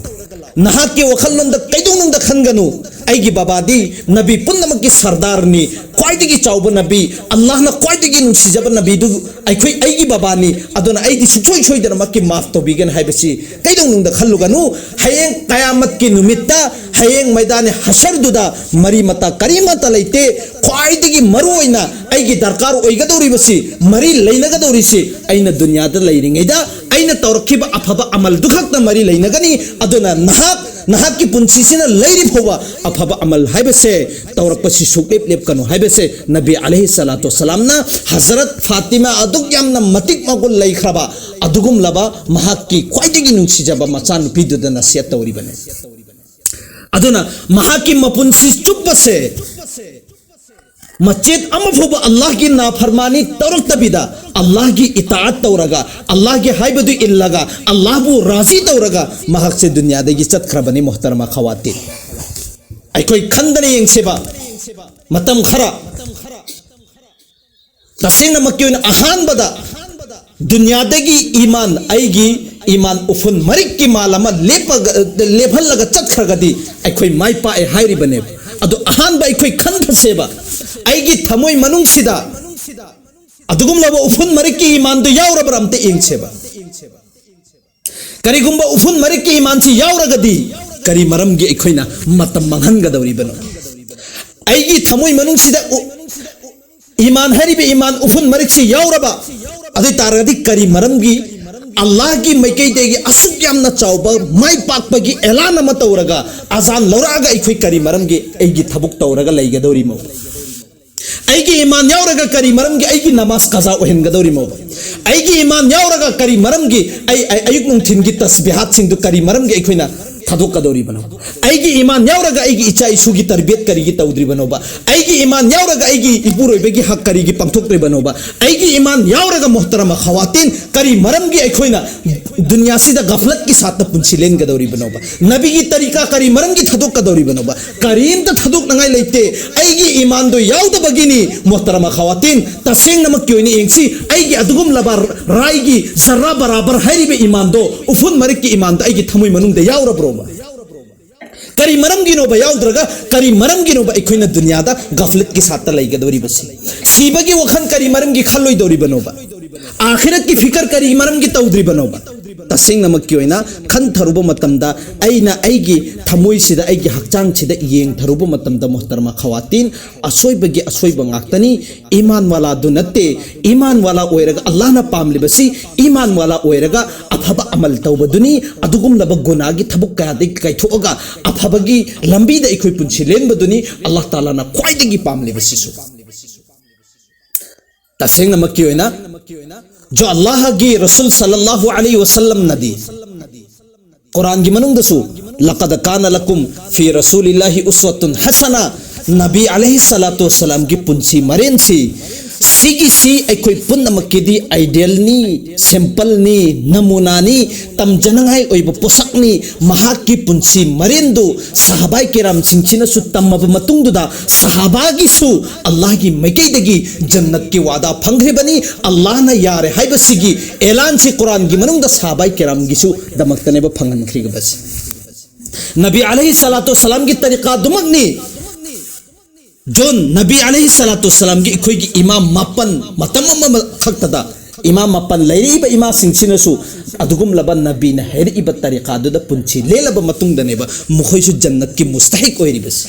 ꯅꯍꯥꯛꯀꯤ ꯋꯥꯈꯜꯂꯣꯟꯗ ꯀꯩꯗꯧꯅꯨꯡꯗ ꯈꯟꯒꯅꯨ, ꯑꯩꯒꯤ ꯕꯕꯥꯗꯤ ꯅꯕꯤ ꯄꯨꯝꯅꯃꯛꯀꯤ ꯁꯔꯗꯥꯔꯅꯤ, ꯈ꯭ꯋꯥꯏꯗꯒꯤ ꯆꯥꯎꯕ ꯅꯕꯤ, ꯑꯜꯂꯥꯍꯅ ꯈ꯭ꯋꯥꯏꯗꯒꯤ ꯅꯨꯡꯁꯤꯖꯕ ꯅꯕꯤꯗꯨ ꯑꯩꯈꯣꯏ, ꯑꯩꯒꯤ ꯕꯕꯥꯅꯤ, ꯑꯗꯨꯅ ꯑꯩꯗꯤ ꯁꯨꯡꯁꯣꯏ ꯁꯣꯏꯗꯅꯃꯛꯀꯤ ꯃꯥꯐ ꯇꯧꯕꯤꯒꯅꯤ ꯍꯥꯏꯕꯁꯤ ꯀꯩꯗꯧꯅꯨꯡꯗ ꯈꯜꯂꯨꯒꯅꯨ꯫ ꯍꯌꯦꯡ ꯀꯌꯥꯃꯠꯀꯤ ꯅꯨꯃꯤꯠꯇ, ꯍꯌꯦꯡ ꯃꯩꯗꯥꯅꯤ ꯍꯁꯔꯗꯨꯗ ꯃꯔꯤ ꯃꯇꯥ ꯀꯔꯤꯃꯠꯇ ꯂꯩꯇꯦ꯫ ꯈ꯭ꯋꯥꯏꯗꯒꯤ ꯃꯔꯨ ꯑꯣꯏꯅ ꯑꯩꯒꯤ ꯗꯔꯀꯥꯔ ꯑꯣꯏꯒꯗꯧꯔꯤꯕꯁꯤ, ꯃꯔꯤ ꯂꯩꯅꯒꯗꯧꯔꯤꯁꯤ, ꯑꯩꯅ ꯗꯨꯅꯤꯌꯥꯗ ꯂꯩꯔꯤꯉꯩꯗ ꯑꯩꯅ ꯇꯧꯔꯛꯈꯤꯕ ꯑꯐꯕ ꯑꯃꯜꯗꯨ ꯈꯛꯇ ꯃꯔꯤ ꯂꯩꯅꯒꯅꯤ꯫ ꯑꯗꯨꯅ ꯅꯍꯥꯛ, ꯅꯍꯥꯛꯀꯤ ꯄꯨꯟꯁꯤꯁꯤꯅ ꯂꯩꯔꯤ ꯐꯥꯎꯕ ꯑꯐꯕ ꯑꯃꯜ ꯍꯥꯏꯕꯁꯦ ꯇꯧꯔꯛꯄꯁꯤ ꯁꯨꯛꯂꯦꯞ ꯂꯦꯞꯀꯅꯨ" ꯍꯥꯏꯕꯁꯦ ꯅꯕꯤ ꯑꯂꯩꯍꯤ ꯁꯂꯥꯇꯨ ꯁꯂꯥꯝꯅ ꯍꯖꯔꯠ ꯐꯥꯇꯤꯃꯥ ꯑꯗꯨꯛ ꯌꯥꯝꯅ ꯃꯇꯤꯛ ꯃꯒꯨꯟ ꯂꯩꯈ꯭ꯔꯕ, ꯑꯗꯨꯒꯨꯝꯂꯕ ꯃꯍꯥꯛꯀꯤ ꯈ꯭ꯋꯥꯏꯗꯒꯤ ꯅꯨꯡꯁꯤꯖꯕ ꯃꯆꯥꯅꯨꯄꯤꯗꯨꯗ ꯅꯁꯤꯍꯠ ꯇꯧꯔꯤꯕꯅꯤ꯫ ꯑꯗꯨꯅ ꯃꯍꯥꯛꯀꯤ ꯃꯄꯨꯟꯁꯤ ꯆꯨꯞꯄꯁꯦ ꯃꯆꯦꯠ ꯑꯃ ꯐꯥꯎꯕ ꯑꯜꯂꯥꯍꯒꯤ ꯅꯥꯐꯔꯃꯥꯅꯤ ꯇꯧꯔꯛꯇꯕꯤꯗ, ꯑꯜꯂꯥꯍꯒꯤ ꯏꯇꯥꯑꯠ ꯇꯧꯔꯒ, ꯑꯜꯂꯥꯍꯒꯤ ꯍꯥꯏꯕꯗꯨ ꯏꯜꯂꯒ, ꯑꯜꯂꯥꯍꯕꯨ ꯔꯥꯖꯤ ꯇꯧꯔꯒ ꯃꯍꯥꯛꯁꯦ ꯗꯨꯅꯤꯌꯥꯗꯒꯤ ꯆꯠꯈ꯭ꯔꯕꯅꯤ꯫ ꯃꯣꯍꯇꯔꯃ ꯈꯋꯥꯇꯤꯟ, ꯑꯩꯈꯣꯏ ꯈꯟꯗꯅ ꯌꯦꯡꯁꯦꯕ꯫ ꯃꯇꯝ ꯈꯔ, ꯇꯁꯦꯡꯅꯃꯛꯀꯤ ꯑꯣꯏꯅ ꯑꯍꯥꯟꯕꯗ ꯗꯨꯅꯤꯌꯥꯗꯒꯤ ꯏꯃꯥꯟ, ꯑꯩꯒꯤ ꯏꯃꯥꯟ ꯎꯐꯨꯟ ꯃꯔꯤꯛꯀꯤ ꯃꯥꯜ ꯑꯃ ꯂꯦꯞꯄꯒ, ꯂꯦꯞꯍꯜꯂꯒ ꯆꯠꯈ꯭ꯔꯒꯗꯤ ꯑꯩꯈꯣꯏ ꯃꯥꯏ ꯄꯥꯛꯑꯦ ꯍꯥꯏꯔꯤꯕꯅꯦꯕ꯫ ꯑꯗꯣ ꯑꯍꯥꯟꯕ ꯑꯩꯈꯣꯏ ꯈꯟꯊꯁꯦꯕ, ꯑꯩꯒꯤ ꯊꯃꯣꯏ ꯃꯅꯨꯡꯁꯤꯗ ꯑꯗꯨꯒꯨꯝꯂꯕ ꯎꯐꯨꯟ ꯃꯔꯤꯛꯀꯤ ꯏꯃꯥꯟꯗꯨ ꯌꯥꯎꯔꯕ꯭ꯔꯥ ꯑꯝꯇ ꯌꯦꯡꯁꯦꯕ꯫ ꯀꯔꯤꯒꯨꯝꯕ ꯎꯐꯨꯟ ꯃꯔꯤꯛꯀꯤ ꯏꯃꯥꯟꯁꯤ ꯌꯥꯎꯔꯒꯗꯤ ꯀꯔꯤ ꯃꯔꯝꯒꯤ ꯑꯩꯈꯣꯏꯅ ꯃꯇꯝ ꯃꯥꯡꯍꯟꯒꯗꯧꯔꯤꯕꯅꯣ? ꯑꯩꯒꯤ ꯊꯃꯣꯏ ꯃꯅꯨꯡꯁꯤꯗ ꯎ-, ꯏꯃꯥꯟ ꯍꯥꯏꯔꯤꯕ ꯏꯃꯥꯟ ꯎꯐꯨꯟ ꯃꯔꯤꯛꯁꯤ ꯌꯥꯎꯔꯕ, ꯑꯗꯨ ꯑꯣꯏ ꯇꯥꯔꯒꯗꯤ ꯀꯔꯤ ꯃꯔꯝꯒꯤ ꯑꯜꯂꯥꯍꯒꯤ ꯃꯥꯏꯀꯩꯗꯒꯤ ꯑꯁꯨꯛ ꯌꯥꯝꯅ ꯆꯥꯎꯕ ꯃꯥꯏ ꯄꯥꯛꯄꯒꯤ ꯑꯦꯂꯥꯟ ꯑꯃ ꯇꯧꯔꯒ, ꯑꯖꯥꯟ ꯂꯧꯔꯛꯑꯒ ꯑꯩꯈꯣꯏ ꯀꯔꯤ ꯃꯔꯝꯒꯤ ꯑꯩꯒꯤ ꯊꯕꯛ ꯇꯧꯔꯒ ꯂꯩꯒꯗꯧꯔꯤꯃꯣ? ꯑꯩꯒꯤ ꯏꯃꯥꯟ ꯌꯥꯎꯔꯒ ꯀꯔꯤ ꯃꯔꯝꯒꯤ ꯑꯩꯒꯤ ꯅꯃꯥꯖ ꯀꯖꯥ ꯑꯣꯏꯍꯟꯒꯗꯧꯔꯤꯃꯣ? ꯑꯩꯒꯤ ꯏꯃꯥꯟ ꯌꯥꯎꯔꯒ ꯀꯔꯤ ꯃꯔꯝꯒꯤ ꯑꯩ, ꯑꯩ ꯑꯌꯨꯛ ꯅꯨꯡꯊꯤꯟꯒꯤ ꯇꯁꯕꯤꯍꯥꯠꯁꯤꯡꯗꯨ ꯀꯔꯤ ꯃꯔꯝꯒꯤ ꯑꯩꯈꯣꯏꯅ ꯊꯥꯗꯣꯛꯀꯗꯧꯔꯤꯕꯅꯣ? ꯑꯩꯒꯤ ꯏꯃꯥꯟ ꯌꯥꯎꯔꯒ ꯑꯩꯒꯤ ꯏꯆꯥ ꯏꯁꯨꯒꯤ ꯇꯔꯕꯤꯌꯠ ꯀꯔꯤꯒꯤ ꯇꯧꯗ꯭ꯔꯤꯕꯅꯣꯕ? ꯑꯩꯒꯤ ꯏꯃꯥꯟ ꯌꯥꯎꯔꯒ ꯑꯩꯒꯤ ꯏꯄꯨꯔꯣꯏꯕꯒꯤ ꯍꯛ ꯀꯔꯤꯒꯤ ꯄꯥꯡꯊꯣꯛꯇ꯭ꯔꯤꯕꯅꯣꯕ? ꯑꯩꯒꯤ ꯏꯃꯥꯟ ꯌꯥꯎꯔꯒ, ꯃꯣꯍꯇꯔꯃ ꯈꯋꯥꯇꯤꯟ, ꯀꯔꯤ ꯃꯔꯝꯒꯤ ꯑꯩꯈꯣꯏꯅ ꯗꯨꯅꯤꯌꯥꯁꯤꯗ ꯒꯐꯂꯠꯀꯤ ꯁꯥꯠꯇ ꯄꯨꯟꯁꯤ ꯂꯦꯟꯒꯗꯧꯔꯤꯕꯅꯣꯕ? ꯅꯕꯤꯒꯤ ꯇꯔꯤꯀꯥ ꯀꯔꯤ ꯃꯔꯝꯒꯤ ꯊꯥꯗꯣꯛꯀꯗꯧꯔꯤꯕꯅꯣꯕ? ꯀꯔꯤꯝꯇ ꯊꯥꯗꯣꯛꯅꯉꯥꯏ ꯂꯩꯇꯦ꯫ ꯑꯩꯒꯤ ꯏꯃꯥꯟꯗꯣ ꯌꯥꯎꯗꯕꯒꯤꯅꯤ꯫ ꯃꯣꯍꯇꯔꯃ ꯈꯋꯥꯇꯤꯟ, ꯇꯁꯦꯡꯅꯃꯛꯀꯤ ꯑꯣꯏꯅ ꯌꯦꯡꯁꯤ, ꯑꯩꯒꯤ ꯑꯗꯨꯒꯨꯝꯂꯕ ꯔꯥꯏꯒꯤ ꯖꯔꯥ ꯕꯔꯥꯕꯔ ꯍꯥꯏꯔꯤꯕ ꯏꯃꯥꯟꯗꯣ, ꯎꯐꯨꯟ ꯃꯔꯤꯛꯀꯤ ꯏꯃꯥꯟꯗꯣ ꯑꯩꯒꯤ ꯊꯃꯣꯏ ꯃꯅꯨꯡꯗ ꯌꯥꯎꯔꯕ꯭ꯔꯣꯕ? ꯀꯔꯤ ꯃꯔꯝꯒꯤꯅꯣꯕ ꯌꯥꯎꯗ꯭ꯔꯒ? ꯀꯔꯤ ꯃꯔꯝꯒꯤꯅꯣꯕ ꯑꯩꯈꯣꯏꯅ ꯗꯨꯅꯤꯌꯥꯗ ꯒꯐꯂꯠꯀꯤ ꯁꯥꯠꯇ ꯂꯩꯒꯗꯧꯔꯤꯕꯁꯤ? ꯁꯤꯕꯒꯤ ꯋꯥꯈꯜ ꯀꯔꯤ ꯃꯔꯝꯒꯤ ꯈꯜꯂꯣꯏꯗꯧꯔꯤꯕꯅꯣꯕ? ꯑꯥꯈꯤꯔꯠꯀꯤ ꯐꯤꯀꯔ ꯀꯔꯤ ꯃꯔꯝꯒꯤ ꯇꯧꯗ꯭ꯔꯤꯕꯅꯣꯕ? ꯇꯁꯦꯡꯅꯃꯛꯀꯤ ꯑꯣꯏꯅ ꯈꯟꯊꯔꯨꯕ ꯃꯇꯝꯗ, ꯑꯩꯅ ꯑꯩꯒꯤ ꯊꯃꯣꯏꯁꯤꯗ, ꯑꯩꯒꯤ ꯍꯛꯆꯥꯡꯁꯤꯗ ꯌꯦꯡꯊꯔꯨꯕ ꯃꯇꯝꯗ, ꯃꯣꯍꯇꯔꯃ ꯈꯋꯥꯇꯤꯟ, ꯑꯁꯣꯏꯕꯒꯤ ꯑꯁꯣꯏꯕ ꯉꯥꯛꯇꯅꯤ꯫ ꯏꯃꯥꯟ ꯋꯥꯂꯥꯗꯨ ꯅꯠꯇꯦ꯫ ꯏꯃꯥꯟ ꯋꯥꯂꯥ ꯑꯣꯏꯔꯒ ꯑꯜꯂꯥꯍꯅ ꯄꯥꯝꯂꯤꯕꯁꯤ ꯏꯃꯥꯟ ꯋꯥꯂꯥ ꯑꯣꯏꯔꯒ ꯑꯐꯕ ꯑꯃꯜ ꯇꯧꯕꯗꯨꯅꯤ꯫ ꯑꯗꯨꯒꯨꯝꯂꯕ ꯒꯨꯅꯥꯒꯤ ꯊꯕꯛ ꯀꯌꯥꯗꯒꯤ ꯀꯥꯏꯊꯣꯛꯑꯒ ꯑꯐꯕꯒꯤ ꯂꯝꯕꯤꯗ ꯑꯩꯈꯣꯏ ꯄꯨꯟꯁꯤ ꯂꯦꯟꯕꯗꯨꯅꯤ ꯑꯜꯂꯥꯍ ꯇꯥꯂꯥꯅ ꯈ꯭ꯋꯥꯏꯗꯒꯤ ꯄꯥꯝꯂꯤꯕꯁꯤꯁꯨ꯫ ꯇꯁꯦꯡꯅꯃꯛꯀꯤ ꯑꯣꯏꯅ, ꯖꯣ ꯑꯜꯂꯥꯍꯒꯤ ꯔꯁꯨꯜ ꯁꯜꯂꯜꯂꯥꯍꯨ ꯑꯂꯩꯍꯤ ꯋꯁꯜꯂꯝꯅꯗꯤ ꯀꯨꯔꯥꯟꯒꯤ ꯃꯅꯨꯡꯗꯁꯨ, "ꯂꯀꯗ ꯀꯥꯅ ꯂꯀꯨꯝ ꯐꯤ ꯔꯁꯨꯂꯤꯜꯂꯥꯍꯤ ꯎꯁꯋꯥꯇꯨꯟ ꯍꯁꯅꯥ", ꯅꯕꯤ ꯑꯂꯩꯍꯤ ꯁꯂꯥꯇꯨ ꯋꯁꯂꯥꯝꯒꯤ ꯄꯨꯟꯁꯤ ꯃꯔꯦꯟꯁꯤ, ꯁꯤꯒꯤꯁꯤ ꯑꯩꯈꯣꯏ ꯄꯨꯝꯅꯃꯛꯀꯤꯗꯤ ꯑꯥꯏꯗꯤꯌꯦꯜꯅꯤ, ꯁꯦꯝꯄꯜꯅꯤ, ꯅꯃꯨꯅꯥꯅꯤ, ꯇꯝꯖꯅꯉꯥꯏ ꯑꯣꯏꯕ ꯄꯣꯠꯁꯛꯅꯤ꯫ ꯃꯍꯥꯛꯀꯤ ꯄꯨꯟꯁꯤ ꯃꯔꯦꯟꯗꯨ ꯁꯍꯥꯕꯥꯏ ꯀꯦꯔꯥꯝꯁꯤꯡꯁꯤꯅꯁꯨ ꯇꯝꯃꯕ ꯃꯇꯨꯡꯗꯨꯗ, ꯁꯍꯥꯕꯥꯒꯤꯁꯨ ꯑꯜꯂꯥꯍꯒꯤ ꯃꯥꯏꯀꯩꯗꯒꯤ ꯖꯟꯅꯠꯀꯤ ꯋꯥꯗꯥ ꯐꯪꯈ꯭ꯔꯤꯕꯅꯤ꯫ ꯑꯜꯂꯥꯍꯅ ꯌꯥꯔꯦ ꯍꯥꯏꯕꯁꯤꯒꯤ ꯑꯦꯂꯥꯟꯁꯤ ꯀꯨꯔꯥꯟꯒꯤ ꯃꯅꯨꯡꯗ ꯁꯍꯥꯕꯥꯏ ꯀꯦꯔꯥꯝꯒꯤꯁꯨ ꯗꯃꯛꯇꯅꯦꯕ ꯐꯪꯍꯟꯈ꯭ꯔꯤꯕꯁꯤ꯫ ꯅꯕꯤ ꯑꯂꯩꯍꯤ ꯁꯂꯥꯇꯨ ꯁꯂꯥꯝꯒꯤ ꯇꯔꯤꯀꯥꯗꯨꯃꯛꯅꯤ꯫ ꯖꯣꯟ, ꯅꯕꯤ ꯑꯂꯩꯍꯤ ꯁꯂꯥꯇꯨ ꯁꯂꯥꯝꯒꯤ ꯑꯩꯈꯣꯏꯒꯤ ꯏꯃꯥꯝ ꯃꯥꯄꯟ, ꯃꯇꯝ ꯑꯃ ꯈꯛꯇꯗ ꯏꯃꯥꯝ ꯃꯥꯄꯟ ꯂꯩꯔꯛꯏꯕ ꯏꯃꯥꯁꯤꯡꯁꯤꯅꯁꯨ ꯑꯗꯨꯒꯨꯝꯂꯕ ꯅꯕꯤꯅ ꯍꯥꯏꯔꯛꯏꯕ ꯇꯔꯤꯀꯥꯗꯨꯗ ꯄꯨꯟꯁꯤ ꯂꯦꯜꯂꯕ ꯃꯇꯨꯡꯗꯅꯦꯕ ꯃꯈꯣꯏꯁꯨ ꯖꯟꯅꯠꯀꯤ ꯃꯨꯁꯇꯍꯤꯛ ꯑꯣꯏꯔꯤꯕꯁꯤ꯫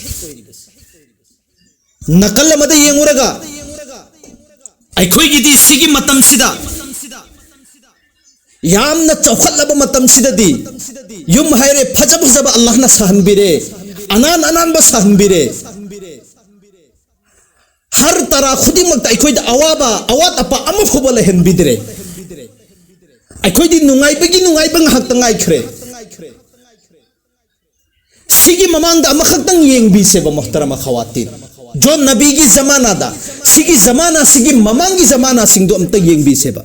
ꯅꯥꯀꯜ ꯑꯃꯗ ꯌꯦꯡꯉꯨꯔꯒ, ꯑꯩꯈꯣꯏꯒꯤꯗꯤ ꯁꯤꯒꯤ ꯃꯇꯝꯁꯤꯗ ꯌꯥꯝꯅ ꯆꯥꯎꯈꯠꯂꯕ ꯃꯇꯝꯁꯤꯗꯗꯤ ꯌꯨꯝ ꯍꯥꯏꯔꯦ, ꯐꯖ ꯐꯖꯕ ꯑꯜꯂꯥꯍꯅ ꯁꯥꯍꯟꯕꯤꯔꯦ, ꯑꯅꯥꯟ ꯑꯅꯥꯟꯕ ꯁꯥꯍꯟꯕꯤꯔꯦ꯫ ꯍꯔ ꯇꯔꯥ ꯈꯨꯗꯤꯡꯃꯛꯇ ꯑꯩꯈꯣꯏꯗ ꯑꯋꯥꯕ, ꯑꯋꯥꯠ ꯑꯄꯥ ꯑꯃ ꯐꯥꯎꯕ ꯂꯩꯍꯟꯕꯤꯗ꯭ꯔꯦ꯫ ꯑꯩꯈꯣꯏꯗꯤ ꯅꯨꯡꯉꯥꯏꯕꯒꯤ ꯅꯨꯡꯉꯥꯏꯕ ꯉꯥꯏꯍꯥꯛꯇ ꯉꯥꯏꯈ꯭ꯔꯦ꯫ ꯁꯤꯒꯤ ꯃꯃꯥꯡꯗ ꯑꯃꯈꯛꯇꯪ ꯌꯦꯡꯕꯤꯁꯦꯕ, ꯃꯣꯍꯇꯔꯃ ꯈꯋꯥꯇꯤꯟ꯫ ꯖꯣ ꯅꯕꯤꯒꯤ ꯖꯃꯥꯅꯥꯗ, ꯁꯤꯒꯤ ꯖꯃꯥꯅꯥꯁꯤꯒꯤ ꯃꯃꯥꯡꯒꯤ ꯖꯃꯥꯅꯥꯁꯤꯡꯗꯣ ꯑꯝꯇ ꯌꯦꯡꯕꯤꯁꯦꯕ꯫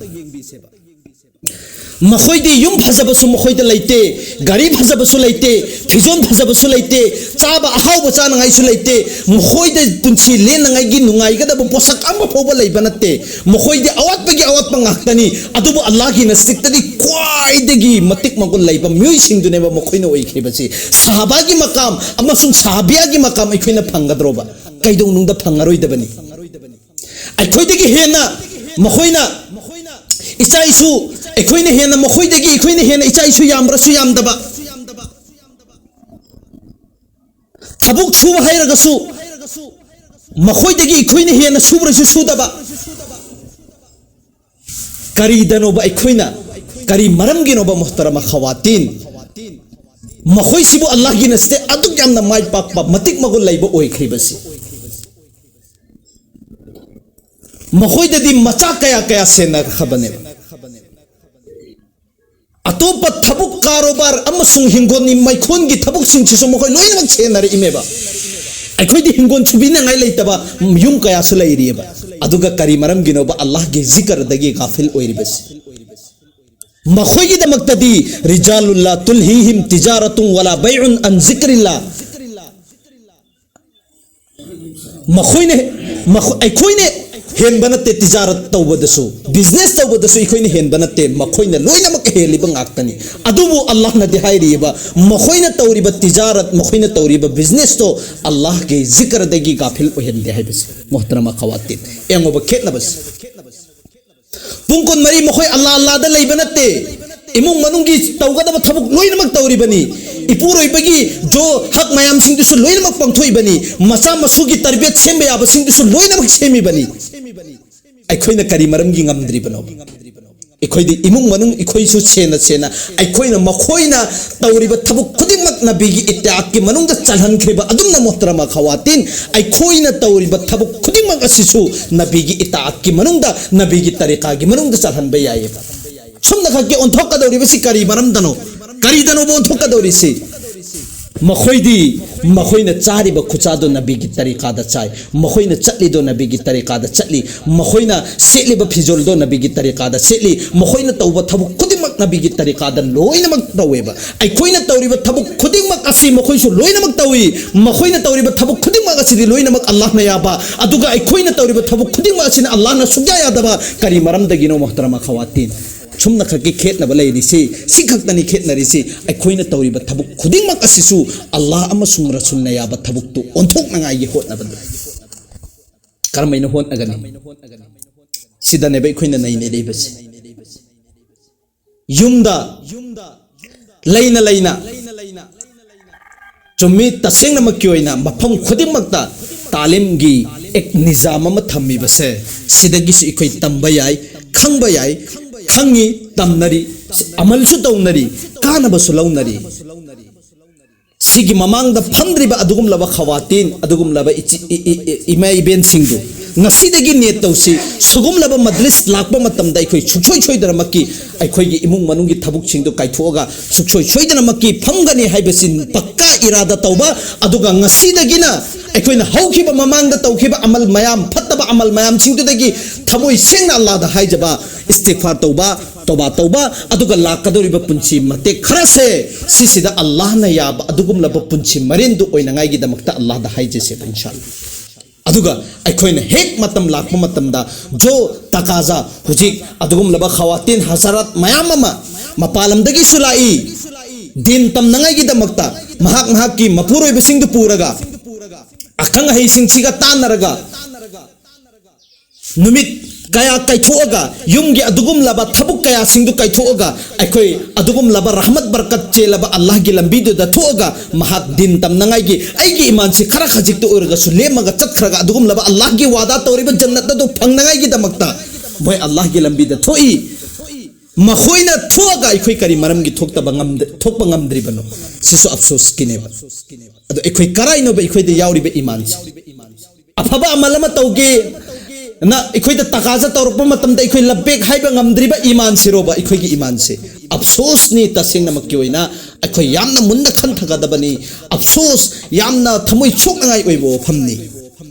ꯃꯈꯣꯏꯗꯤ ꯌꯨꯝ ꯐꯖꯕꯁꯨ ꯃꯈꯣꯏꯗ ꯂꯩꯇꯦ, ꯒꯥꯔꯤ ꯐꯖꯕꯁꯨ ꯂꯩꯇꯦ, ꯐꯤꯖꯣꯜ ꯐꯖꯕꯁꯨ ꯂꯩꯇꯦ, ꯆꯥꯕ ꯑꯍꯥꯎꯕ ꯆꯥꯅꯉꯥꯏꯁꯨ ꯂꯩꯇꯦ꯫ ꯃꯈꯣꯏꯗ ꯄꯨꯟꯁꯤ ꯂꯦꯟꯅꯉꯥꯏꯒꯤ ꯅꯨꯡꯉꯥꯏꯒꯗꯕ ꯄꯣꯠꯁꯛ ꯑꯃ ꯐꯥꯎꯕ ꯂꯩꯕ ꯅꯠꯇꯦ꯫ ꯃꯈꯣꯏꯗꯤ ꯑꯋꯥꯠꯄꯒꯤ ꯑꯋꯥꯠꯄ ꯉꯥꯛꯇꯅꯤ꯫ ꯑꯗꯨꯕꯨ ꯑꯜꯂꯥꯍꯒꯤ ꯅꯖꯗꯤꯛꯇꯗꯤ ꯈ꯭ꯋꯥꯏꯗꯒꯤ ꯃꯇꯤꯛ ꯃꯒꯨꯟ ꯂꯩꯕ ꯃꯤꯑꯣꯏꯁꯤꯡꯗꯨꯅꯦꯕ ꯃꯈꯣꯏꯅ ꯑꯣꯏꯈꯤꯕꯁꯤ꯫ ꯁꯍꯥꯕꯥꯒꯤ ꯃꯀꯥꯝ ꯑꯃꯁꯨꯡ ꯁꯍꯥꯕꯤꯌꯥꯒꯤ ꯃꯀꯥꯝ ꯑꯩꯈꯣꯏꯅ ꯐꯪꯒꯗ꯭ꯔꯣꯕ? ꯀꯩꯗꯧꯅꯨꯡꯗ ꯐꯪꯉꯔꯣꯏꯗꯕꯅꯤ꯫ ꯑꯩꯈꯣꯏꯗꯒꯤ ꯍꯦꯟꯅ ꯃꯈꯣꯏꯅ ꯏꯆꯥ ꯏꯁꯨ, ꯑꯩꯈꯣꯏꯅ ꯍꯦꯟꯅ, ꯃꯈꯣꯏꯗꯒꯤ ꯑꯩꯈꯣꯏꯅ ꯍꯦꯟꯅ ꯏꯆꯥ ꯏꯁꯨ ꯌꯥꯝꯕ꯭ꯔꯁꯨ ꯌꯥꯝꯗꯕ, ꯊꯕꯛ ꯁꯨꯕ ꯍꯥꯏꯔꯒꯁꯨ ꯃꯈꯣꯏꯗꯒꯤ ꯑꯩꯈꯣꯏꯅ ꯍꯦꯟꯅ ꯁꯨꯕ꯭ꯔꯁꯨ ꯁꯨꯗꯕ꯫ ꯀꯔꯤꯗꯅꯣꯕ ꯑꯩꯈꯣꯏꯅ, ꯀꯔꯤ ꯃꯔꯝꯒꯤꯅꯣꯕ, ꯃꯣꯍꯇꯔꯃ ꯈꯋꯥꯇꯤꯟ? ꯃꯈꯣꯏꯁꯤꯕꯨ ꯑꯜꯂꯥꯍꯒꯤ ꯅꯖꯗꯤꯛ ꯑꯗꯨꯛ ꯌꯥꯝꯅ ꯃꯥꯏ ꯄꯥꯛꯄ, ꯃꯇꯤꯛ ꯃꯒꯨꯟ ꯂꯩꯕ ꯑꯣꯏꯈ꯭ꯔꯤꯕꯁꯤ꯫ ꯃꯈꯣꯏꯗꯗꯤ ꯃꯆꯥ ꯀꯌꯥ ꯀꯌꯥ ꯁꯦꯟꯅꯈ꯭ꯔꯕꯅꯦꯕ꯫ ꯑꯇꯣꯞꯄ ꯊꯕꯛ, ꯀꯥꯔꯣꯕꯥꯔ ꯑꯃꯁꯨꯡ ꯍꯤꯡꯒꯣꯜꯒꯤ ꯃꯩꯈꯣꯟꯒꯤ ꯊꯕꯛꯁꯤꯡꯁꯤꯁꯨ ꯃꯈꯣꯏ ꯂꯣꯏꯅꯃꯛ ꯁꯦꯟꯅꯔꯛꯏꯃꯦꯕ꯫ ꯑꯩꯈꯣꯏꯗꯤ ꯍꯤꯡꯒꯣꯜ ꯁꯨꯕꯤꯅꯉꯥꯏ ꯂꯩꯇꯕ ꯌꯨꯝ ꯀꯌꯥꯁꯨ ꯂꯩꯔꯤꯑꯕ꯫ ꯑꯗꯨꯒ ꯀꯔꯤ ꯃꯔꯝꯒꯤꯅꯣꯕ ꯑꯜꯂꯥꯍꯒꯤ ꯖꯤꯀꯔꯗꯒꯤ ꯒꯥꯐꯤꯜ ꯑꯣꯏꯔꯤꯕꯁꯤ? ꯃꯈꯣꯏꯒꯤꯗꯃꯛꯇꯗꯤ ꯔꯤꯖꯥꯂꯨꯜꯂꯥ ꯇꯨꯜꯍꯤꯍꯤꯝ ꯇꯤꯖꯥꯔꯥꯇꯨꯟ ꯋꯥꯂꯥ ꯕꯩꯎꯟ ꯑꯟ ꯖꯤꯀꯔꯤꯜꯂꯥ꯫ ꯃꯈꯣꯏꯅ, ꯃꯈꯣ-, ꯑꯩꯈꯣꯏꯅ ꯍꯦꯟꯕ ꯅꯠꯇꯦ꯫ ꯇꯤꯖꯥꯔꯠ ꯇꯧꯕꯗꯁꯨ, ꯕꯤꯖꯤꯅꯦꯁ ꯇꯧꯕꯗꯁꯨ ꯑꯩꯈꯣꯏꯅ ꯍꯦꯟꯕ ꯅꯠꯇꯦ, ꯃꯈꯣꯏꯅ ꯂꯣꯏꯅꯃꯛ ꯍꯦꯜꯂꯤꯕ ꯉꯥꯛꯇꯅꯤ꯫ ꯑꯗꯨꯕꯨ ꯑꯜꯂꯥꯍꯅꯗꯤ ꯍꯥꯏꯔꯤꯕ, ꯃꯈꯣꯏꯅ ꯇꯧꯔꯤꯕ ꯇꯤꯖꯥꯔꯠ, ꯃꯈꯣꯏꯅ ꯇꯧꯔꯤꯕ ꯕꯤꯖꯤꯅꯦꯁꯇꯣ ꯑꯜꯂꯥꯍꯒꯤ ꯖꯤꯀꯔꯗꯒꯤ ꯒꯥꯐꯤꯜ ꯑꯣꯏꯍꯟꯗꯦ ꯍꯥꯏꯕꯁꯤ, ꯃꯣꯍꯇꯔꯃ ꯈꯋꯥꯇꯤꯟ꯫ ꯌꯦꯡꯉꯣꯕ ꯈꯦꯠꯅꯕꯁꯤ꯫ ꯄꯨꯡ ꯀꯨꯟꯃꯔꯤ ꯃꯈꯣꯏ ꯑꯜꯂꯥ ꯑꯜꯂꯥꯗ ꯂꯩꯕ ꯅꯠꯇꯦ꯫ ꯏꯃꯨꯡ ꯃꯅꯨꯡꯒꯤ ꯇꯧꯒꯗꯕ ꯊꯕꯛ ꯂꯣꯏꯅꯃꯛ ꯇꯧꯔꯤꯕꯅꯤ꯫ ꯏꯄꯨꯔꯣꯏꯕꯒꯤ ꯖꯣ ꯍꯛ ꯃꯌꯥꯝꯁꯤꯡꯗꯨꯁꯨ ꯂꯣꯏꯅꯃꯛ ꯄꯥꯡꯊꯣꯛꯏꯕꯅꯤ꯫ ꯃꯆꯥ ꯃꯁꯨꯒꯤ ꯇꯔꯕꯤꯌꯠ ꯁꯦꯝꯕ ꯌꯥꯕꯁꯤꯡꯗꯨꯁꯨ ꯂꯣꯏꯅꯃꯛ ꯁꯦꯝꯃꯤꯕꯅꯤ꯫ ꯑꯩꯈꯣꯏꯅ ꯀꯔꯤ ꯃꯔꯝꯒꯤ ꯉꯝꯗ꯭ꯔꯤꯕꯅꯣ? ꯑꯩꯈꯣꯏꯗꯤ ꯏꯃꯨꯡ ꯃꯅꯨꯡ ꯑꯩꯈꯣꯏꯁꯨ ꯁꯦꯟꯅ ꯁꯦꯟꯅ ꯑꯩꯈꯣꯏꯅ ꯃꯈꯣꯏꯅ ꯇꯧꯔꯤꯕ ꯊꯕꯛ ꯈꯨꯗꯤꯡꯃꯛ ꯅꯕꯤꯒꯤ ꯏꯇꯥꯑꯠꯀꯤ ꯃꯅꯨꯡꯗ ꯆꯜꯍꯟꯈ꯭ꯔꯤꯕ ꯑꯗꯨꯝꯅ, ꯃꯣꯍꯇꯔꯃ ꯈꯋꯥꯇꯤꯟ, ꯑꯩꯈꯣꯏꯅ ꯇꯧꯔꯤꯕ ꯊꯕꯛ ꯈꯨꯗꯤꯡꯃꯛ ꯑꯁꯤꯁꯨ ꯅꯕꯤꯒꯤ ꯏꯇꯥꯑꯠꯀꯤ ꯃꯅꯨꯡꯗ, ꯅꯕꯤꯒꯤ ꯇꯔꯤꯀꯥꯒꯤ ꯃꯅꯨꯡꯗ ꯆꯜꯍꯟꯕ ꯌꯥꯏꯌꯦꯕ꯫ ꯁꯨꯝꯅ ꯈꯛꯀꯤ ꯑꯣꯟꯊꯣꯛꯀꯗꯧꯔꯤꯕꯁꯤ ꯀꯔꯤ ꯃꯔꯝꯗꯅꯣ? ꯀꯔꯤꯗꯅꯣꯕ ꯑꯣꯟꯊꯣꯛꯀꯗꯧꯔꯤꯁꯤ? ꯃꯈꯣꯏꯗꯤ ꯃꯈꯣꯏꯅ ꯆꯥꯔꯤꯕ ꯈꯨꯆꯥꯗꯣ ꯅꯕꯤꯒꯤ ꯇꯔꯤꯀꯥꯗ ꯆꯥꯏ, ꯃꯈꯣꯏꯅ ꯆꯠꯂꯤꯗꯣ ꯅꯕꯤꯒꯤ ꯇꯔꯤꯀꯥꯗ ꯆꯠꯂꯤ, ꯃꯈꯣꯏꯅ ꯁꯦꯠꯂꯤꯕ ꯐꯤꯖꯣꯜꯗꯣ ꯅꯕꯤꯒꯤ ꯇꯔꯤꯀꯥꯗ ꯁꯦꯠꯂꯤ, ꯃꯈꯣꯏꯅ ꯇꯧꯕ ꯊꯕꯛ ꯈꯨꯗꯤꯡꯃꯛ ꯅꯕꯤꯒꯤ ꯇꯔꯤꯀꯥꯗ ꯂꯣꯏꯅꯃꯛ ꯇꯧꯋꯦꯕ꯫ ꯑꯩꯈꯣꯏꯅ ꯇꯧꯔꯤꯕ ꯊꯕꯛ ꯈꯨꯗꯤꯡꯃꯛ ꯑꯁꯤ ꯃꯈꯣꯏꯁꯨ ꯂꯣꯏꯅꯃꯛ ꯇꯧꯏ꯫ ꯃꯈꯣꯏꯅ ꯇꯧꯔꯤꯕ ꯊꯕꯛ ꯈꯨꯗꯤꯡꯃꯛ ꯑꯁꯤꯗꯤ ꯂꯣꯏꯅꯃꯛ ꯑꯜꯂꯥꯍꯅ ꯌꯥꯕ, ꯑꯗꯨꯒ ꯑꯩꯈꯣꯏꯅ ꯇꯧꯔꯤꯕ ꯊꯕꯛ ꯈꯨꯗꯤꯡꯃꯛ ꯑꯁꯤꯅ ꯑꯜꯂꯥꯍꯅ ꯁꯨꯛꯌꯥ ꯌꯥꯗꯕ꯫ ꯀꯔꯤ ꯃꯔꯝꯗꯒꯤꯅꯣ, ꯃꯣꯍꯇꯔꯃ ꯈꯋꯥꯇꯤꯟ? ꯁꯨꯝꯅ ꯈꯛꯀꯤ ꯈꯦꯠꯅꯕ ꯂꯩꯔꯤꯁꯤ, ꯁꯤ ꯈꯛꯇꯅꯤ ꯈꯦꯠꯅꯔꯤꯁꯤ꯫ ꯑꯩꯈꯣꯏꯅ ꯇꯧꯔꯤꯕ ꯊꯕꯛ ꯈꯨꯗꯤꯡꯃꯛ ꯑꯁꯤꯁꯨ ꯑꯜꯂꯥꯍ ꯑꯃꯁꯨꯡ ꯔꯁꯨꯜꯅ ꯌꯥꯕ ꯊꯕꯛꯇꯨ ꯑꯣꯟꯊꯣꯛꯅꯉꯥꯏꯒꯤ ꯍꯣꯠꯅꯕꯅꯤ꯫ ꯀꯔꯝꯍꯥꯏꯅ ꯍꯣꯠꯅꯒꯅꯤ? ꯁꯤꯗꯅꯦꯕ ꯑꯩꯈꯣꯏꯅ ꯅꯩꯅꯔꯤꯕꯁꯤ꯫ ꯌꯨꯝꯗ ꯂꯩꯅ ꯂꯩꯅ, ꯆꯨꯝꯃꯤ, ꯇꯁꯦꯡꯅꯃꯛꯀꯤ ꯑꯣꯏꯅ ꯃꯐꯝ ꯈꯨꯗꯤꯡꯃꯛꯇ ꯇꯥꯂꯤꯝꯒꯤ ꯑꯦꯛ ꯅꯤꯖꯥꯝ ꯑꯃ ꯊꯝꯃꯤꯕꯁꯦ, ꯁꯤꯗꯒꯤꯁꯨ ꯑꯩꯈꯣꯏ ꯇꯝꯕ ꯌꯥꯏ, ꯈꯪꯕ ꯌꯥꯏ, ꯈꯪꯉꯤ, ꯇꯝꯅꯔꯤ, ꯑꯃꯜꯁꯨ ꯇꯧꯅꯔꯤ, ꯀꯥꯟꯅꯕꯁꯨ ꯂꯧꯅꯔꯤ꯫ ꯁꯤꯒꯤ ꯃꯃꯥꯡꯗ ꯐꯝꯗ꯭ꯔꯤꯕ ꯑꯗꯨꯒꯨꯝꯂꯕ ꯈꯋꯥꯇꯤꯟ, ꯑꯗꯨꯒꯨꯝꯂꯕ ꯏꯆꯤ-, ꯏ-, ꯏ-, ꯏ-, ꯏꯃꯥ ꯏꯕꯦꯟꯁꯤꯡꯗꯨ, ꯉꯁꯤꯗꯒꯤ ꯅꯤꯌꯠ ꯇꯧꯁꯤ, ꯁꯤꯒꯨꯝꯂꯕ ꯃꯖꯂꯤꯁ ꯂꯥꯛꯄ ꯃꯇꯝꯗ ꯑꯩꯈꯣꯏ ꯁꯨꯡꯁꯣꯏ ꯁꯣꯏꯗꯅꯃꯛꯀꯤ ꯑꯩꯈꯣꯏꯒꯤ ꯏꯃꯨꯡ ꯃꯅꯨꯡꯒꯤ ꯊꯕꯛꯁꯤꯡꯗꯨ ꯀꯥꯏꯊꯣꯛꯑꯒ ꯁꯨꯡꯁꯣꯏ ꯁꯣꯏꯗꯅꯃꯛꯀꯤ ꯐꯝꯒꯅꯤ ꯍꯥꯏꯕꯁꯤ ꯄꯛꯀꯥ ꯏꯔꯥꯗꯥ ꯇꯧꯕ, ꯑꯗꯨꯒ ꯉꯁꯤꯗꯒꯤꯅ ꯑꯩꯈꯣꯏꯅ ꯍꯧꯈꯤꯕ ꯃꯃꯥꯡꯗ ꯇꯧꯈꯤꯕ ꯑꯃꯜ ꯃꯌꯥꯝ, ꯐꯠꯇꯕ ꯑꯃꯜ ꯃꯌꯥꯝꯁꯤꯡꯗꯨꯗꯒꯤ ꯊꯃꯣꯏ ꯁꯦꯡꯅ ꯑꯜꯂꯥꯍꯗ ꯍꯥꯏꯖꯕ, ꯏꯁꯇꯤꯒꯐꯥꯔ ꯇꯧꯕ, ꯇꯧꯕꯥ ꯇꯧꯕ, ꯑꯗꯨꯒ ꯂꯥꯛꯀꯗꯧꯔꯤꯕ ꯄꯨꯟꯁꯤ ꯃꯇꯦꯛ ꯈꯔꯁꯦ, ꯁꯤꯁꯤꯗ ꯑꯜꯂꯥꯍꯅ ꯌꯥꯕ ꯑꯗꯨꯒꯨꯝꯂꯕ ꯄꯨꯟꯁꯤ ꯃꯔꯦꯟꯗꯨ ꯑꯣꯏꯅꯉꯥꯏꯒꯤꯗꯃꯛꯇ ꯑꯜꯂꯥꯍꯗ ꯍꯥꯏꯖꯁꯦꯕ, ꯏꯟꯁꯥ ꯑꯜꯂꯥꯍ꯫ ꯑꯗꯨꯒ ꯑꯩꯈꯣꯏꯅ ꯍꯦꯛ ꯃꯇꯝ ꯂꯥꯛꯄ ꯃꯇꯝꯗ, ꯖꯣ ꯇꯀꯥꯖꯥ, ꯍꯧꯖꯤꯛ ꯑꯗꯨꯒꯨꯝꯂꯕ ꯈꯋꯥꯇꯤꯟ ꯍꯖꯔꯥꯠ ꯃꯌꯥꯝ ꯑꯃ ꯃꯄꯥꯟ ꯂꯝꯗꯒꯤꯁꯨ ꯂꯥꯛꯏ, ꯗꯤꯟ ꯇꯝꯅꯉꯥꯏꯒꯤꯗꯃꯛꯇ ꯃꯍꯥꯛ ꯃꯍꯥꯛꯀꯤ ꯃꯄꯨꯔꯣꯏꯕꯁꯤꯡꯗꯨ ꯄꯨꯔꯒ, ꯑꯈꯪ ꯑꯍꯩꯁꯤꯡꯁꯤꯒ ꯇꯥꯟꯅꯔꯒ, ꯅꯨꯃꯤꯠ ꯀꯌꯥ ꯀꯥꯏꯊꯣꯛꯑꯒ, ꯌꯨꯝꯒꯤ ꯑꯗꯨꯒꯨꯝꯂꯕ ꯊꯕꯛ ꯀꯌꯥꯁꯤꯡꯗꯨ ꯀꯥꯏꯊꯣꯛꯑꯒ, ꯑꯩꯈꯣꯏ ꯑꯗꯨꯒꯨꯝꯂꯕ ꯔꯍꯃꯠ ꯕꯔꯀꯠ ꯆꯦꯜꯂꯕ ꯑꯜꯂꯥꯍꯒꯤ ꯂꯝꯕꯤꯗꯨꯗ ꯊꯣꯛꯑꯒ, ꯃꯍꯥꯛ ꯗꯤꯟ ꯇꯝꯅꯉꯥꯏꯒꯤ, ꯑꯩꯒꯤ ꯏꯃꯥꯟꯁꯤ ꯈꯔ ꯈꯖꯤꯛꯇ ꯑꯣꯏꯔꯒꯁꯨ ꯂꯦꯝꯃꯒ ꯆꯠꯈ꯭ꯔꯒ, ꯑꯗꯨꯒꯨꯝꯂꯕ ꯑꯜꯂꯥꯍꯒꯤ ꯋꯥꯗꯥ ꯇꯧꯔꯤꯕ ꯖꯟꯅꯠ ꯑꯗꯨ ꯐꯪꯅꯉꯥꯏꯒꯤꯗꯃꯛꯇ ꯃꯣꯏ ꯑꯜꯂꯥꯍꯒꯤ ꯂꯝꯕꯤꯗ ꯊꯣꯛꯏ꯫ ꯃꯈꯣꯏꯅ ꯊꯣꯛꯑꯒ ꯑꯩꯈꯣꯏ ꯀꯔꯤ ꯃꯔꯝꯒꯤ ꯊꯣꯛꯇꯕ ꯉꯝꯗ-, ꯊꯣꯛꯄ ꯉꯝꯗ꯭ꯔꯤꯕꯅꯣ? ꯁꯤꯁꯨ ꯑꯐꯁꯣꯁꯀꯤꯅꯦꯕ꯫ ꯑꯗꯣ ꯑꯩꯈꯣꯏ ꯀꯔꯥꯏꯅꯣꯕ ꯑꯩꯈꯣꯏꯗ ꯌꯥꯎꯔꯤꯕ ꯏꯃꯥꯟꯁꯦ? ꯑꯐꯕ ꯑꯃꯜ ꯑꯃ ꯇꯧꯒꯦ, ꯅ ꯑꯩꯈꯣꯏꯗ ꯇꯀꯥꯖꯥ ꯇꯧꯔꯛꯄ ꯃꯇꯝꯗ ꯑꯩꯈꯣꯏ ꯂꯕꯦꯛ ꯍꯥꯏꯕ ꯉꯝꯗ꯭ꯔꯤꯕ ꯏꯃꯥꯟꯁꯤꯔꯣꯕ ꯑꯩꯈꯣꯏꯒꯤ ꯏꯃꯥꯟꯁꯦ? ꯑꯐꯁꯣꯁꯅꯤ꯫ ꯇꯁꯦꯡꯅꯃꯛꯀꯤ ꯑꯣꯏꯅ ꯑꯩꯈꯣꯏ ꯌꯥꯝꯅ ꯃꯨꯟꯅ ꯈꯟꯊꯒꯗꯕꯅꯤ꯫ ꯑꯐꯁꯣꯁ, ꯌꯥꯝꯅ ꯊꯃꯣꯏ ꯁꯣꯛꯅꯉꯥꯏ ꯑꯣꯏꯕ ꯋꯥꯐꯝꯅꯤ꯫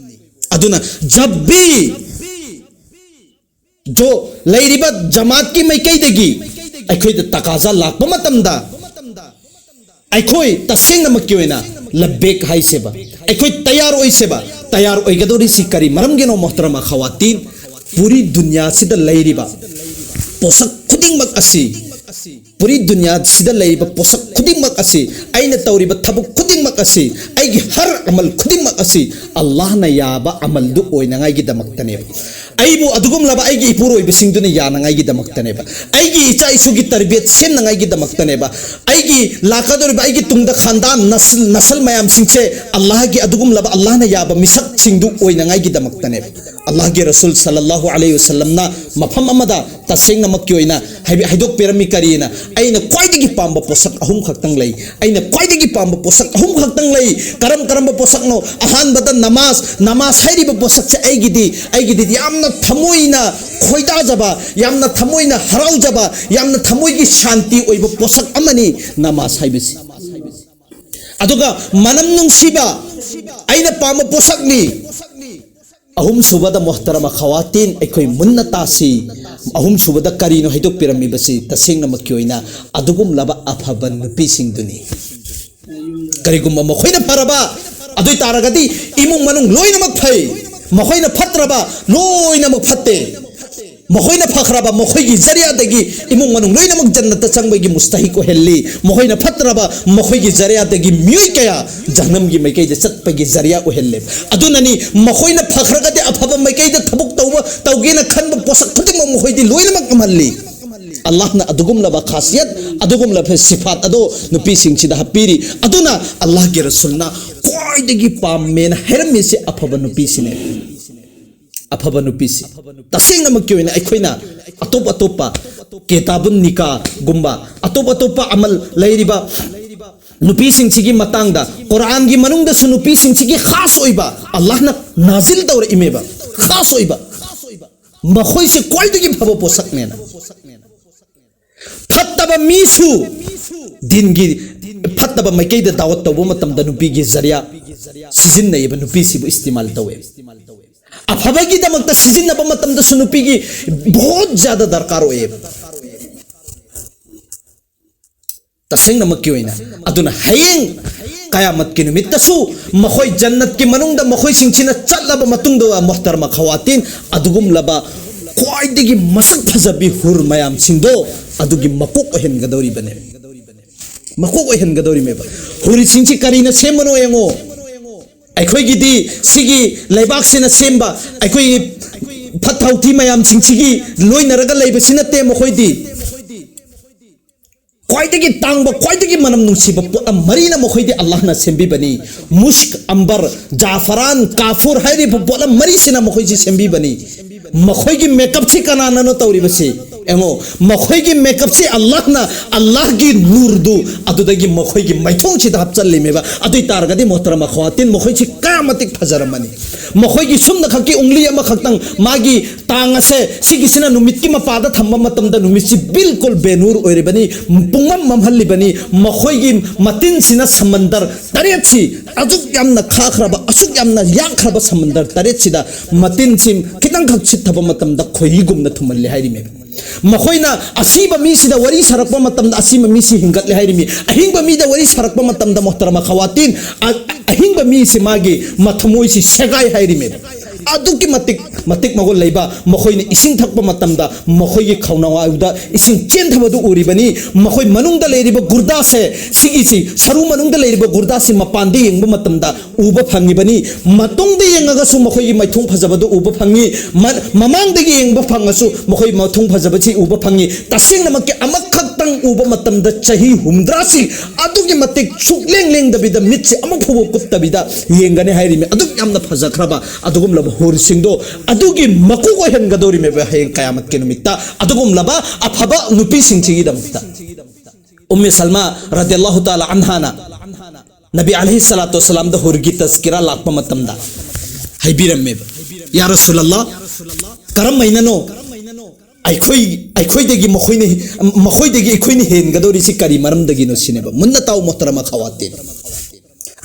ꯑꯗꯨꯅ ꯖꯕ ꯚꯤ ꯖꯣ ꯂꯩꯔꯤꯕ ꯖꯃꯥꯠꯀꯤ ꯃꯥꯏꯀꯩꯗꯒꯤ ꯑꯩꯈꯣꯏꯗ ꯇꯀꯥꯖꯥ ꯂꯥꯛꯄ ꯃꯇꯝꯗ ꯑꯩꯈꯣꯏ ꯇꯁꯦꯡꯅꯃꯛꯀꯤ ꯑꯣꯏꯅ ꯂꯕꯦꯛ ꯍꯥꯏꯁꯦꯕ, ꯑꯩꯈꯣꯏ ꯇꯌꯥꯔ ꯑꯣꯏꯁꯦꯕ꯫ ꯇꯌꯥꯔ ꯑꯣꯏꯒꯗꯧꯔꯤꯁꯤ ꯀꯔꯤ ꯃꯔꯝꯒꯤꯅꯣ, ꯃꯣꯍꯇꯔꯃ ꯈꯋꯥꯇꯤꯟ? ꯄꯨꯔꯤ ꯗꯨꯅꯤꯌꯥꯁꯤꯗ ꯂꯩꯔꯤꯕ ꯄꯣꯠꯁꯛ ꯈꯨꯗꯤꯡꯃꯛ ꯑꯁꯤ, ꯄꯨꯔꯤ ꯗꯨꯅꯤꯌꯥꯁꯤꯗ ꯂꯩꯔꯤꯕ ꯄꯣꯠꯁꯛ ꯈꯨꯗꯤꯡꯃꯛ ꯑꯁꯤ, ꯑꯩꯅ ꯇꯧꯔꯤꯕ ꯊꯕꯛ ꯈꯨꯗꯤꯡꯃꯛ ꯑꯁꯤ, ꯑꯩꯒꯤ ꯍꯔ ꯑꯃꯜ ꯈꯨꯗꯤꯡꯃꯛ ꯑꯁꯤ ꯑꯜꯂꯥꯍꯅ ꯌꯥꯕ ꯑꯃꯜꯗꯨ ꯑꯣꯏꯅꯉꯥꯏꯒꯤꯗꯃꯛꯇꯅꯦꯕ꯫ ꯑꯩꯕꯨ ꯑꯗꯨꯒꯨꯝꯂꯕ ꯑꯩꯒꯤ ꯏꯄꯨꯔꯣꯏꯕꯁꯤꯡꯗꯨꯅ ꯌꯥꯅꯉꯥꯏꯒꯤꯗꯃꯛꯇꯅꯦꯕ꯫ ꯑꯩꯒꯤ ꯏꯆꯥ ꯏꯁꯨꯒꯤ ꯇꯔꯕꯤꯌꯠ ꯁꯦꯝꯅꯉꯥꯏꯒꯤꯗꯃꯛꯇꯅꯦꯕ꯫ ꯑꯩꯒꯤ ꯂꯥꯛꯀꯗꯧꯔꯤꯕ ꯑꯩꯒꯤ ꯇꯨꯡꯗ ꯈꯥꯟꯗꯥꯟ ꯅꯁꯜ, ꯅꯁꯜ ꯃꯌꯥꯝꯁꯤꯡꯁꯦ ꯑꯜꯂꯥꯍꯒꯤ ꯑꯗꯨꯒꯨꯝꯂꯕ ꯑꯜꯂꯥꯍꯅ ꯌꯥꯕ ꯃꯤꯁꯛꯁꯤꯡꯗꯨ ꯑꯣꯏꯅꯉꯥꯏꯒꯤꯗꯃꯛꯇꯅꯦꯕ꯫ ꯑꯜꯂꯥꯍꯒꯤ ꯔꯁꯨꯜ ꯁꯜꯂꯜꯂꯥꯍꯨ ꯑꯂꯩꯍꯤ ꯋꯁꯜꯂꯝꯅ ꯃꯐꯝ ꯑꯃꯗ ꯇꯁꯦꯡꯅꯃꯛꯀꯤ ꯑꯣꯏꯅ ꯍꯥꯏꯕꯤ-, ꯍꯥꯏꯗꯣꯛꯄꯤꯔꯝꯃꯤ ꯀꯔꯤꯅ? "ꯑꯩꯅ ꯈ꯭ꯋꯥꯏꯗꯒꯤ ꯄꯥꯝꯕ ꯄꯣꯠꯁꯛ ꯑꯍꯨꯝ ꯈꯛꯇꯪ ꯂꯩ꯫ ꯑꯩꯅ ꯈ꯭ꯋꯥꯏꯗꯒꯤ ꯄꯥꯝꯕ ꯄꯣꯠꯁꯛ ꯑꯍꯨꯝ ꯈꯛꯇꯪ ꯂꯩ"꯫ ꯀꯔꯝ ꯀꯔꯝꯕ ꯄꯣꯠꯁꯛꯅꯣ? ꯑꯍꯥꯟꯕꯗ ꯅꯃꯥꯖ꯫ ꯅꯃꯥꯖ ꯍꯥꯏꯔꯤꯕ ꯄꯣꯠꯁꯛꯁꯦ ꯑꯩꯒꯤꯗꯤ, ꯑꯩꯒꯤꯗꯤ ꯌꯥꯝꯅ ꯊꯃꯣꯏꯅ ꯈꯣꯏꯗꯥꯖꯕ, ꯌꯥꯝꯅ ꯊꯃꯣꯏꯅ ꯍꯔꯥꯎꯖꯕ, ꯌꯥꯝꯅ ꯊꯃꯣꯏꯒꯤ ꯁꯥꯟꯇꯤ ꯑꯣꯏꯕ ꯄꯣꯠꯁꯛ ꯑꯃꯅꯤ ꯅꯃꯥꯖ ꯍꯥꯏꯕꯁꯤ꯫ ꯑꯗꯨꯒ ꯃꯅꯝ ꯅꯨꯡꯁꯤꯕ, ꯑꯩꯅ ꯄꯥꯝꯕ ꯄꯣꯠꯁꯛꯅꯤ꯫ ꯑꯍꯨꯝꯁꯨꯕꯗ, ꯃꯣꯍꯇꯔꯃ ꯈꯋꯥꯇꯤꯟ, ꯑꯩꯈꯣꯏ ꯃꯨꯟꯅ ꯇꯥꯁꯤ꯫ ꯑꯍꯨꯝꯁꯨꯕꯗ ꯀꯔꯤꯅꯣ ꯍꯥꯏꯗꯣꯛꯄꯤꯔꯝꯃꯤꯕꯁꯤ? ꯇꯁꯦꯡꯅꯃꯛꯀꯤ ꯑꯣꯏꯅ ꯑꯗꯨꯒꯨꯝꯂꯕ ꯑꯐꯕ ꯅꯨꯄꯤꯁꯤꯡꯗꯨꯅꯤ꯫ ꯀꯔꯤꯒꯨꯝꯕ ꯃꯈꯣꯏꯅ ꯐꯔꯕ, ꯑꯗꯨ ꯑꯣꯏ ꯇꯥꯔꯒꯗꯤ ꯏꯃꯨꯡ ꯃꯅꯨꯡ ꯂꯣꯏꯅꯃꯛ ꯐꯩ꯫ ꯃꯈꯣꯏꯅ ꯐꯠꯇ꯭ꯔꯕ, ꯂꯣꯏꯅꯃꯛ ꯐꯠꯇꯦ꯫ ꯃꯈꯣꯏꯅ ꯐꯈ꯭ꯔꯕ, ꯃꯈꯣꯏꯒꯤ ꯖꯔꯤꯌꯥꯗꯒꯤ ꯏꯃꯨꯡ ꯃꯅꯨꯡ ꯂꯣꯏꯅꯃꯛ ꯖꯟꯅꯠꯇ ꯆꯪꯕꯒꯤ ꯃꯨꯁꯇꯍꯤꯛ ꯑꯣꯏꯍꯜꯂꯤ꯫ ꯃꯈꯣꯏꯅ ꯐꯠꯇ꯭ꯔꯕ, ꯃꯈꯣꯏꯒꯤ ꯖꯔꯤꯌꯥꯗꯒꯤ ꯃꯤꯑꯣꯏ ꯀꯌꯥ ꯖꯍꯟꯅꯝꯒꯤ ꯃꯥꯏꯀꯩꯗ ꯆꯠꯄꯒꯤ ꯖꯔꯤꯌꯥ ꯑꯣꯏꯍꯜꯂꯦ꯫ ꯑꯗꯨꯅꯅꯤ, ꯃꯈꯣꯏꯅ ꯐꯈ꯭ꯔꯒꯗꯤ ꯑꯐꯕ ꯃꯥꯏꯀꯩꯗ ꯊꯕꯛ ꯇꯧꯕ, ꯇꯧꯒꯦꯅ ꯈꯟꯕ ꯄꯣꯠꯁꯛ ꯈꯨꯗꯤꯡꯃꯛ ꯃꯈꯣꯏꯗꯤ ꯂꯣꯏꯅꯃꯛ ꯉꯝꯍꯜꯂꯤ꯫ ꯑꯜꯂꯥꯍꯅ ꯑꯗꯨꯒꯨꯝꯂꯕ ꯈꯥꯁꯤꯌꯠ, ꯑꯗꯨꯒꯨꯝꯂꯕ ꯁꯤꯐꯥꯠ ꯑꯗꯣ ꯅꯨꯄꯤꯁꯤꯡꯁꯤꯗ ꯍꯥꯞꯄꯤꯔꯤ꯫ ꯑꯗꯨꯅ ꯑꯜꯂꯥꯍꯒꯤ ꯔꯁꯨꯜꯅ ꯈ꯭ꯋꯥꯏꯗꯒꯤ ꯄꯥꯝꯃꯦꯅ ꯍꯥꯏꯔꯝꯃꯤꯁꯦ ꯑꯐꯕ ꯅꯨꯄꯤꯁꯤꯅꯦ꯫ ꯑꯐꯕ ꯅꯨꯄꯤꯁꯤ꯫ ꯇꯁꯦꯡꯅꯃꯛꯀꯤ ꯑꯣꯏꯅ ꯑꯩꯈꯣꯏꯅ ꯑꯇꯣꯞ ꯑꯇꯣꯞꯄ ꯀꯦꯇꯥꯕꯨꯟ ꯅꯤꯀꯥꯒꯨꯝꯕ, ꯑꯇꯣꯞ ꯑꯇꯣꯞꯄ ꯑꯃꯜ ꯂꯩꯔꯤꯕ ꯅꯨꯄꯤꯁꯤꯡꯁꯤꯒꯤ ꯃꯇꯥꯡꯗ ꯀꯨꯔꯥꯟꯒꯤ ꯃꯅꯨꯡꯗꯁꯨ ꯅꯨꯄꯤꯁꯤꯡꯁꯤꯒꯤ ꯈꯥꯁ ꯑꯣꯏꯕ ꯑꯜꯂꯥꯍꯅ ꯅꯥꯖꯤꯜ ꯇꯧꯔꯛꯏꯃꯦꯕ꯫ ꯈꯥꯁ ꯑꯣꯏꯕ꯫ ꯃꯈꯣꯏꯁꯦ ꯈ꯭ꯋꯥꯏꯗꯒꯤ ꯐꯕ ꯄꯣꯠꯁꯛꯅꯦꯅ꯫ ꯐꯠꯇꯕ ꯃꯤꯁꯨ ꯗꯤꯟꯒꯤ ꯐꯠꯇꯕ ꯃꯥꯏꯀꯩꯗ ꯗꯥꯋꯠ ꯇꯧꯕ ꯃꯇꯝꯗ ꯅꯨꯄꯤꯒꯤ ꯖꯔꯤꯌꯥ ꯁꯤꯖꯤꯟꯅꯩꯌꯦꯕ, ꯅꯨꯄꯤꯁꯤꯕꯨ ꯏꯁꯇꯤꯃꯥꯜ ꯇꯧꯋꯦꯕ꯫ ꯑꯐꯕꯒꯤꯗꯃꯛꯇ ꯁꯤꯖꯤꯟꯅꯕ ꯃꯇꯝꯗꯁꯨ ꯅꯨꯄꯤꯒꯤ ꯕꯣꯍꯣꯠ ꯖ꯭ꯌꯥꯗ ꯗꯔꯀꯥꯔ ꯑꯣꯏꯌꯦꯕ꯫ ꯇꯁꯦꯡꯅꯃꯛꯀꯤ ꯑꯣꯏꯅ꯫ ꯑꯗꯨꯅ ꯍꯌꯦꯡ ꯀꯌꯥꯃꯠꯀꯤ ꯅꯨꯃꯤꯠꯇꯁꯨ ꯃꯈꯣꯏ ꯖꯟꯅꯠꯀꯤ ꯃꯅꯨꯡꯗ ꯃꯈꯣꯏꯁꯤꯡꯁꯤꯅ ꯆꯠꯂꯕ ꯃꯇꯨꯡꯗ, ꯃꯣꯍꯇꯔꯃ ꯈꯋꯥꯇꯤꯟ, ꯑꯗꯨꯒꯨꯝꯂꯕ ꯈ꯭ꯋꯥꯏꯗꯒꯤ ꯃꯁꯛ ꯐꯖꯕꯤ ꯍꯨꯔ ꯃꯌꯥꯝꯁꯤꯡꯗꯣ ꯑꯗꯨꯒꯤ ꯃꯀꯣꯛ ꯑꯣꯏꯍꯟꯒꯗꯧꯔꯤꯕꯅꯦ꯫ ꯃꯀꯣꯛ ꯑꯣꯏꯍꯟꯒꯗꯧꯔꯤꯃꯦꯕ꯫ ꯍꯨꯔꯤꯁꯤꯡꯁꯤ ꯀꯔꯤꯅ ꯁꯦꯝꯕꯅꯣ ꯌꯦꯡꯉꯣ꯫ ꯑꯩꯈꯣꯏꯒꯤꯗꯤ ꯁꯤꯒꯤ ꯂꯩꯕꯥꯛꯁꯤꯅ ꯁꯦꯝꯕ, ꯑꯩꯈꯣꯏꯒꯤ ꯐꯠꯇ ꯍꯥꯎꯊꯤ ꯃꯌꯥꯝꯁꯤꯡꯁꯤꯒꯤ ꯂꯣꯏꯅꯔꯒ ꯂꯩꯕꯁꯤ ꯅꯠꯇꯦ ꯃꯈꯣꯏꯗꯤ꯫ ꯈ꯭ꯋꯥꯏꯗꯒꯤ ꯇꯥꯡꯕ, ꯈ꯭ꯋꯥꯏꯗꯒꯤ ꯃꯅꯝ ꯅꯨꯡꯁꯤꯕ ꯄꯣꯠꯂꯝ ꯃꯔꯤꯅ ꯃꯈꯣꯏꯗꯤ ꯑꯜꯂꯥꯍꯅ ꯁꯦꯝꯕꯤꯕꯅꯤ꯫ ꯃꯨꯁ꯭ꯛ, ꯑꯝꯕꯔ, ꯖꯥꯐꯔꯥꯟ, ꯀꯥꯐꯨꯔ ꯍꯥꯏꯔꯤꯕ ꯄꯣꯠꯂꯝ ꯃꯔꯤꯁꯤꯅ ꯃꯈꯣꯏꯁꯤ ꯁꯦꯝꯕꯤꯕꯅꯤ꯫ ꯃꯈꯣꯏꯒꯤ ꯃꯦꯀꯞꯁꯤ ꯀꯅꯥꯅꯅꯣ ꯇꯧꯔꯤꯕꯁꯤ? ꯌꯦꯡꯉꯣ, ꯃꯈꯣꯏꯒꯤ ꯃꯦꯀꯞꯁꯤ ꯑꯜꯂꯥꯍꯅ, ꯑꯜꯂꯥꯍꯒꯤ ꯅꯨꯔꯗꯨ ꯑꯗꯨꯗꯒꯤ ꯃꯈꯣꯏꯒꯤ ꯃꯥꯏꯊꯣꯡꯁꯤꯗ ꯍꯥꯞꯆꯜꯂꯤꯃꯦꯕ꯫ ꯑꯗꯨ ꯑꯣꯏ ꯇꯥꯔꯒꯗꯤ, ꯃꯣꯍꯇꯔꯃ ꯈꯋꯥꯇꯤꯟ, ꯃꯈꯣꯏꯁꯤ ꯀꯌꯥ ꯃꯇꯤꯛ ꯐꯖꯔꯝꯃꯅꯤ꯫ ꯃꯈꯣꯏꯒꯤ ꯁꯨꯝꯅ ꯈꯛꯀꯤ ꯎꯪꯂꯤ ꯑꯃꯈꯛꯇꯪ, ꯃꯥꯒꯤ ꯇꯥꯡ ꯑꯁꯦ ꯁꯤꯒꯤꯁꯤꯅ ꯅꯨꯃꯤꯠꯀꯤ ꯃꯄꯥꯗ ꯊꯝꯕ ꯃꯇꯝꯗ ꯅꯨꯃꯤꯠꯁꯤ ꯕꯤꯜꯀꯨꯜ ꯕꯦꯅꯨꯔ ꯑꯣꯏꯔꯤꯕꯅꯤ, ꯄꯨꯡꯃꯝ ꯃꯝꯍꯜꯂꯤꯕꯅꯤ꯫ ꯃꯈꯣꯏꯒꯤ ꯃꯇꯤꯟꯁꯤꯅ ꯁꯃꯟꯗꯔ ꯇꯔꯦꯠꯁꯤ, ꯑꯁꯨꯛ ꯌꯥꯝꯅ ꯈꯥꯈ꯭ꯔꯕ, ꯑꯁꯨꯛ ꯌꯥꯝꯅ ꯌꯥꯛꯈ꯭ꯔꯕ ꯁꯃꯟꯗꯔ ꯇꯔꯦꯠꯁꯤꯗ ꯃꯇꯤꯟꯁꯤ ꯈꯤꯇꯪꯈꯛ ꯁꯤꯠꯊꯕ ꯃꯇꯝꯗ ꯈꯣꯏꯍꯤꯒꯨꯝꯅ ꯊꯨꯝꯍꯜꯂꯤ ꯍꯥꯏꯔꯤꯃꯦ꯫ ꯃꯈꯣꯏꯅ ꯑꯁꯤꯕ ꯃꯤꯁꯤꯗ ꯋꯥꯔꯤ ꯁꯥꯔꯛꯄ ꯃꯇꯝꯗ ꯑꯁꯤꯕ ꯃꯤꯁꯤ ꯍꯤꯡꯒꯠꯂꯦ ꯍꯥꯏꯔꯤꯃꯤ꯫ ꯑꯍꯤꯡꯕ ꯃꯤꯗ ꯋꯥꯔꯤ ꯁꯥꯔꯛꯄ ꯃꯇꯝꯗ, ꯃꯣꯍꯇꯔꯃ ꯈꯋꯥꯇꯤꯟ, ꯑ-, ꯑꯍꯤꯡꯕ ꯃꯤꯁꯤ ꯃꯥꯒꯤ ꯃꯊꯃꯣꯏꯁꯤ ꯁꯦꯒꯥꯏ ꯍꯥꯏꯔꯤꯃꯦ꯫ ꯑꯗꯨꯛꯀꯤ ꯃꯇꯤꯛ, ꯃꯇꯤꯛ ꯃꯒꯨꯟ ꯂꯩꯕ, ꯃꯈꯣꯏꯅ ꯏꯁꯤꯡ ꯊꯛꯄ ꯃꯇꯝꯗ ꯃꯈꯣꯏꯒꯤ ꯈꯧꯅꯥꯎꯗ ꯏꯁꯤꯡ ꯆꯦꯟꯊꯕꯗꯨ ꯎꯔꯤꯕꯅꯤ꯫ ꯃꯈꯣꯏ ꯃꯅꯨꯡꯗ ꯂꯩꯔꯤꯕ ꯒꯨꯔꯗꯥꯁꯦ, ꯁꯤꯒꯤꯁꯤ, ꯁꯔꯨ ꯃꯅꯨꯡꯗ ꯂꯩꯔꯤꯕ ꯒꯨꯔꯗꯥꯁꯤ ꯃꯄꯥꯟꯗ ꯌꯦꯡꯕ ꯃꯇꯝꯗ ꯎꯕ ꯐꯪꯉꯤꯕꯅꯤ꯫ ꯃꯇꯨꯡꯗ ꯌꯦꯡꯉꯒꯁꯨ ꯃꯈꯣꯏꯒꯤ ꯃꯥꯏꯊꯣꯡ ꯐꯖꯕꯗꯨ ꯎꯕ ꯐꯪꯉꯤ꯫ ꯃ-, ꯃꯃꯥꯡꯗꯒꯤ ꯌꯦꯡꯕ ꯐꯪꯉꯁꯨ ꯃꯈꯣꯏ ꯃꯥꯏꯊꯣꯡ ꯐꯖꯕꯁꯤ ꯎꯕ ꯐꯪꯉꯤ꯫ ꯇꯁꯦꯡꯅꯃꯛꯀꯤ ꯑꯃꯈꯛꯇꯪ ꯎꯕ ꯃꯇꯝꯗ ꯆꯍꯤ ꯍꯨꯝꯗ꯭ꯔꯥꯁꯤ ꯑꯗꯨꯛꯀꯤ ꯃꯇꯤꯛ ꯁꯨꯛꯂꯦꯡ ꯂꯦꯡꯗꯕꯤꯗ, ꯃꯤꯠꯁꯤ ꯑꯃꯐꯥꯎꯕ ꯀꯨꯞꯇꯕꯤꯗ ꯌꯦꯡꯒꯅꯤ ꯍꯥꯏꯔꯤꯃꯤ꯫ ꯑꯗꯨꯛ ꯌꯥꯝꯅ ꯐꯖꯈ꯭ꯔꯕ ꯑꯗꯨꯒꯨꯝꯂꯕ ꯍꯨꯔꯁꯤꯡꯗꯣ ꯑꯗꯨꯒꯤ ꯃꯀꯣꯛ ꯑꯣꯏꯍꯟꯒꯗꯧꯔꯤꯃꯦꯕ ꯍꯌꯦꯡ ꯀꯌꯥꯃꯠꯀꯤ ꯅꯨꯃꯤꯠꯇ꯫ ꯑꯗꯨꯒꯨꯝꯂꯕ ꯑꯐꯕ ꯅꯨꯄꯤꯁꯤꯡꯁꯤꯒꯤꯗꯃꯛꯇ꯫ ꯎꯝꯃꯦ ꯁꯜꯃꯥ ꯔꯗꯤꯌꯜꯂꯥꯍꯨ ꯇꯥꯂꯥ ꯑꯟꯍꯥꯅ ꯅꯕꯤ ꯑꯂꯩꯍꯤ ꯁꯂꯥꯇꯨ ꯋꯁꯁꯂꯥꯝꯗ ꯍꯨꯔꯒꯤ ꯇꯖꯀꯤꯔꯥ ꯂꯥꯛꯄ ꯃꯇꯝꯗ ꯍꯥꯏꯕꯤꯔꯝꯃꯦꯕ, "ꯌꯥ ꯔꯁꯨꯂꯜꯂꯥꯍ, ꯀꯔꯝꯍꯥꯏꯅꯅꯣ? ꯑꯩꯈꯣꯏ ꯑꯩꯈꯣꯏꯗꯒꯤ ꯃꯈꯣꯏꯅ ꯃꯈꯣꯏꯗꯒꯤ ꯑꯩꯈꯣꯏꯅ ꯍꯦꯟꯒꯗꯧꯔꯤꯁꯤ ꯀꯔꯤ ꯃꯔꯝꯗꯒꯤꯅꯣ ꯁꯤꯅꯦꯕ꯫ ꯃꯨꯟꯅ ꯇꯥꯎ ꯃꯣꯍꯇꯔꯃ ꯈꯋꯥꯇꯤꯟ꯫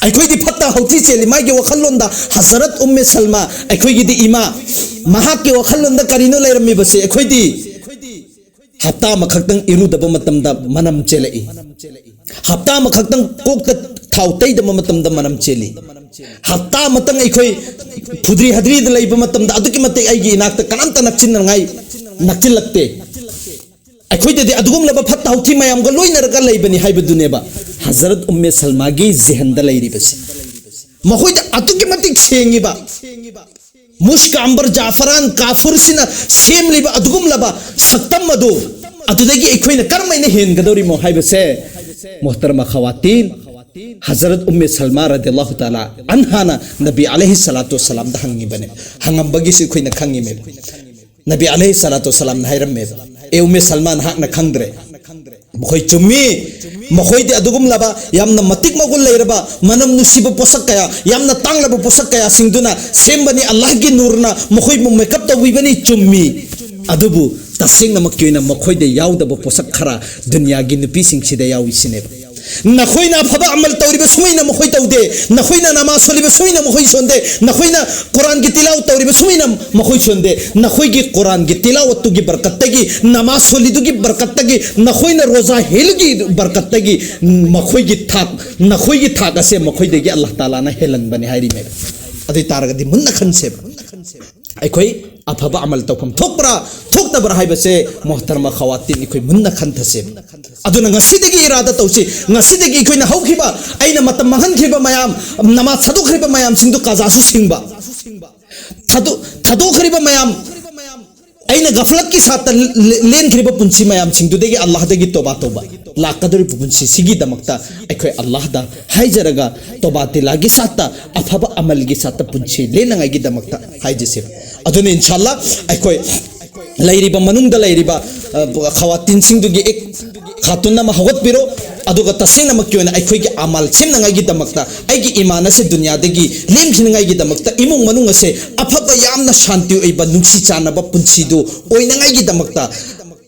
ꯑꯩꯈꯣꯏꯗꯤ ꯐꯠꯇ ꯍꯥꯎꯊꯤ ꯆꯦꯜꯂꯤ꯫ ꯃꯥꯒꯤ ꯋꯥꯈꯜꯂꯣꯟꯗ ꯍꯖꯔꯠ ꯎꯝꯃꯦ ꯁꯜꯃꯥ, ꯑꯩꯈꯣꯏꯒꯤꯗꯤ ꯏꯃꯥ, ꯃꯍꯥꯛꯀꯤ ꯋꯥꯈꯜꯂꯣꯟꯗ ꯀꯔꯤꯅꯣ ꯂꯩꯔꯝꯃꯤꯕꯁꯦ? ꯑꯩꯈꯣꯏꯗꯤ ꯍꯞꯇꯥ ꯑꯃꯈꯛꯇꯪ ꯏꯔꯨꯗꯕ ꯃꯇꯝꯗ ꯃꯅꯝ ꯆꯦꯜꯂꯛꯏ꯫ ꯍꯞꯇꯥ ꯑꯃꯈꯛꯇꯪ ꯀꯣꯛꯇ ꯊꯥꯎ ꯇꯩꯗꯕ ꯃꯇꯝꯗ ꯃꯅꯝ ꯆꯦꯜꯂꯤ꯫ ꯍꯞꯇꯥ ꯑꯃꯇꯪ ꯑꯩꯈꯣꯏ ꯐꯨꯗ꯭ꯔꯤ ꯍꯗ꯭ꯔꯤꯗ ꯂꯩꯕ ꯃꯇꯝꯗ ꯑꯗꯨꯛꯀꯤ ꯃꯇꯤꯛ ꯑꯩꯒꯤ ꯏꯅꯥꯛꯇ ꯀꯅꯥꯝꯇ ꯅꯛꯁꯤꯟꯅꯉꯥꯏ ꯅꯛꯁꯤꯜꯂꯛꯇꯦ꯫ ꯑꯩꯈꯣꯏꯗꯗꯤ ꯑꯗꯨꯒꯨꯝꯂꯕ ꯐꯠꯇ ꯍꯥꯎꯊꯤ ꯃꯌꯥꯝꯒ ꯂꯣꯏꯅꯔꯒ ꯂꯩꯕꯅꯤ ꯍꯥꯏꯕꯗꯨꯅꯦꯕ ꯍꯖꯔꯠ ꯎꯝꯃꯦ ꯁꯜꯃꯥꯒꯤ ꯖꯤꯍꯟꯗ ꯂꯩꯔꯤꯕꯁꯦ꯫ ꯃꯈꯣꯏꯗ ꯑꯗꯨꯛꯀꯤ ꯃꯇꯤꯛ ꯁꯦꯡꯉꯤꯕ, ꯃꯨꯁꯀ, ꯑꯝꯕꯔ, ꯖꯥꯐꯔꯥꯟ, ꯀꯥꯐꯨꯔꯁꯤꯅ ꯁꯦꯝꯂꯤꯕ ꯑꯗꯨꯒꯨꯝꯂꯕ ꯁꯛꯇꯝ ꯑꯗꯨ, ꯑꯗꯨꯗꯒꯤ ꯑꯩꯈꯣꯏꯅ ꯀꯔꯝꯍꯥꯏꯅ ꯍꯦꯟꯒꯗꯧꯔꯤꯃꯣ ꯍꯥꯏꯕꯁꯦ, ꯃꯣꯍꯇꯔꯃ ꯈꯋꯥꯇꯤꯟ, ꯍꯖꯔꯠ ꯎꯝꯃꯦ ꯁꯜꯃꯥ ꯔꯗꯤꯌꯜꯂꯥꯍꯨ ꯇꯥꯂꯥ ꯑꯟꯍꯥꯅ ꯅꯕꯤ ꯑꯂꯩꯍꯤ ꯁꯂꯥꯇꯨ ꯋꯁꯁꯂꯥꯝꯗ ꯍꯪꯉꯤꯕꯅꯦ꯫ ꯍꯪꯉꯝꯕꯒꯤꯁꯨ ꯑꯩꯈꯣꯏꯅ ꯈꯪꯉꯤꯃꯦꯕ꯫ ꯅꯕꯤ ꯑꯂꯩꯍꯤ ꯁꯂꯥꯇꯨ ꯋꯁꯁꯂꯥꯝꯅ ꯍꯥꯏꯔꯝꯃꯦꯕ, "ꯑꯦ ꯎꯝꯃꯦ ꯁꯜꯃꯥ, ꯅꯍꯥꯛꯅ ꯈꯪꯗ꯭ꯔꯦ?" ꯃꯈꯣꯏ ꯆꯨꯝꯃꯤ꯫ ꯃꯈꯣꯏꯗꯤ ꯑꯗꯨꯒꯨꯝꯂꯕ ꯌꯥꯝꯅ ꯃꯇꯤꯛ ꯃꯒꯨꯟ ꯂꯩꯔꯕ, ꯃꯅꯝ ꯅꯨꯡꯁꯤꯕ ꯄꯣꯠꯁꯛ ꯀꯌꯥ, ꯌꯥꯝꯅ ꯇꯥꯡꯂꯕ ꯄꯣꯠꯁꯛ ꯀꯌꯥꯁꯤꯡꯗꯨꯅ ꯁꯦꯝꯕꯅꯤ꯫ ꯑꯜꯂꯥꯍꯒꯤ ꯅꯨꯔꯅ ꯃꯈꯣꯏꯕꯨ ꯃꯦꯀꯞ ꯇꯧꯕꯤꯕꯅꯤ, ꯆꯨꯝꯃꯤ꯫ ꯑꯗꯨꯕꯨ ꯇꯁꯦꯡꯅꯃꯛꯀꯤ ꯑꯣꯏꯅ ꯃꯈꯣꯏꯗ ꯌꯥꯎꯗꯕ ꯄꯣꯠꯁꯛ ꯈꯔ ꯗꯨꯅꯤꯌꯥꯒꯤ ꯅꯨꯄꯤꯁꯤꯡꯁꯤꯗ ꯌꯥꯎꯏ ꯁꯤꯅꯦꯕ꯫ ꯅꯈꯣꯏꯅ ꯑꯐꯕ ꯑꯃꯜ ꯇꯧꯔꯤꯕ ꯁꯨꯃꯥꯏꯅ ꯃꯈꯣꯏ ꯇꯧꯗꯦ, ꯅꯈꯣꯏꯅ ꯅꯃꯥꯖ ꯁꯣꯜꯂꯤꯕ ꯁꯨꯃꯥꯏꯅ ꯃꯈꯣꯏ ꯁꯣꯟꯗꯦ, ꯅꯈꯣꯏꯅ ꯀꯨꯔꯥꯟꯒꯤ ꯇꯤꯂꯥꯎ ꯇꯧꯔꯤꯕ ꯁꯨꯃꯥꯏꯅ ꯃꯈꯣꯏ ꯁꯣꯟꯗꯦ, ꯅꯈꯣꯏꯒꯤ ꯀꯨꯔꯥꯟꯒꯤ ꯇꯤꯂꯥꯋꯠꯇꯨꯒꯤ ꯕꯔꯀꯠꯇꯒꯤ, ꯅꯃꯥꯖ ꯁꯣꯜꯂꯤꯗꯨꯒꯤ ꯕꯔꯀꯠꯇꯒꯤ, ꯅꯈꯣꯏꯅ ꯔꯣꯖꯥ ꯍꯦꯜꯂꯤꯒꯤ ꯕꯔꯀꯠꯇꯒꯤ ꯃꯈꯣꯏꯒꯤ ꯊꯥꯛ, ꯅꯈꯣꯏꯒꯤ ꯊꯥꯛ ꯑꯁꯦ ꯃꯈꯣꯏꯗꯒꯤ ꯑꯜꯂꯥꯍ ꯇꯥꯂꯥꯅ ꯍꯦꯜꯍꯟꯕꯅꯤ ꯍꯥꯏꯔꯤꯃꯦꯕ꯫ ꯑꯗꯨ ꯑꯣꯏ ꯇꯥꯔꯒꯗꯤ ꯃꯨꯟꯅ ꯈꯟꯁꯦꯕ꯫ ꯑꯩꯈꯣꯏ ꯑꯐꯕ ꯑꯃꯜ ꯇꯧꯐꯝ ꯊꯣꯛꯄ꯭ꯔꯥ ꯊꯣꯛꯇꯕ꯭ꯔꯥ ꯍꯥꯏꯕꯁꯦ ꯃꯣꯍꯇꯔꯃ ꯈꯋꯥꯇꯤꯟ ꯑꯩꯈꯣꯏ ꯃꯨꯟꯅ ꯈꯟꯊꯁꯦꯕ꯫ ꯑꯗꯨꯅ ꯉꯁꯤꯗꯒꯤ ꯏꯔꯥꯗ ꯇꯧꯁꯤ꯫ ꯉꯁꯤꯗꯒꯤ ꯑꯩꯈꯣꯏꯅ ꯍꯧꯈꯤꯕ, ꯑꯩꯅ ꯃꯇꯝ ꯃꯥꯡꯍꯟꯈꯤꯕ ꯃꯌꯥꯝ, ꯅꯃꯥꯖ ꯊꯥꯗꯣꯛꯈ꯭ꯔꯤꯕ ꯃꯌꯥꯝꯁꯤꯡꯗꯨ ꯀꯥꯖꯥꯁꯨ ꯁꯤꯡꯕ, ꯊꯥꯗꯣꯛ-, ꯊꯥꯗꯣꯛꯈ꯭ꯔꯤꯕ ꯃꯌꯥꯝ, ꯑꯩꯅ ꯒꯐꯂꯠꯀꯤ ꯁꯥꯠꯇ ꯂꯦ-, ꯂꯦꯟꯈ꯭ꯔꯤꯕ ꯄꯨꯟꯁꯤ ꯃꯌꯥꯝꯁꯤꯡꯗꯨꯗꯒꯤ ꯑꯜꯂꯥꯍꯗꯒꯤ ꯇꯣꯕꯥ ꯇꯧꯕ, ꯂꯥꯛꯀꯗꯧꯔꯤꯕ ꯄꯨꯟꯁꯤꯁꯤꯒꯤꯗꯃꯛꯇ ꯑꯩꯈꯣꯏ ꯑꯜꯂꯥꯍꯗ ꯍꯥꯏꯖꯔꯒ ꯇꯣꯕꯥ ꯇꯤꯂꯥꯒꯤ ꯁꯥꯠꯇ, ꯑꯐꯕ ꯑꯃꯜꯒꯤ ꯁꯥꯠꯇ ꯄꯨꯟꯁꯤ ꯂꯦꯟꯅꯉꯥꯏꯒꯤꯗꯃꯛꯇ ꯍꯥꯏꯖꯁꯦꯕ꯫ ꯑꯗꯨꯅ ꯏꯟꯁꯥꯜꯂꯥ ꯑꯩꯈꯣꯏ ꯂꯩꯔꯤꯕ, ꯃꯅꯨꯡꯗ ꯂꯩꯔꯤꯕ, ꯑ, ꯈꯋꯥꯇꯤꯟꯁꯤꯡꯗꯨꯒꯤ ꯑꯦꯛ ꯈꯥꯇꯨꯟ ꯑꯃ ꯍꯧꯒꯠꯄꯤꯔꯣ꯫ ꯑꯗꯨꯒ ꯇꯁꯦꯡꯅꯃꯛꯀꯤ ꯑꯣꯏꯅ ꯑꯩꯈꯣꯏꯒꯤ ꯑꯃꯜ ꯁꯦꯝꯅꯉꯥꯏꯒꯤꯗꯃꯛꯇ, ꯑꯩꯒꯤ ꯏꯃꯥꯟ ꯑꯁꯦ ꯗꯨꯅꯤꯌꯥꯗꯒꯤ ꯂꯦꯝꯈꯤꯅꯉꯥꯏꯒꯤꯗꯃꯛꯇ, ꯏꯃꯨꯡ ꯃꯅꯨꯡ ꯑꯁꯦ ꯑꯐꯕ, ꯌꯥꯝꯅ ꯁꯥꯟꯇꯤ ꯑꯣꯏꯕ, ꯅꯨꯡꯁꯤ ꯆꯥꯟꯅꯕ ꯄꯨꯟꯁꯤꯗꯨ ꯑꯣꯏꯅꯉꯥꯏꯒꯤꯗꯃꯛꯇ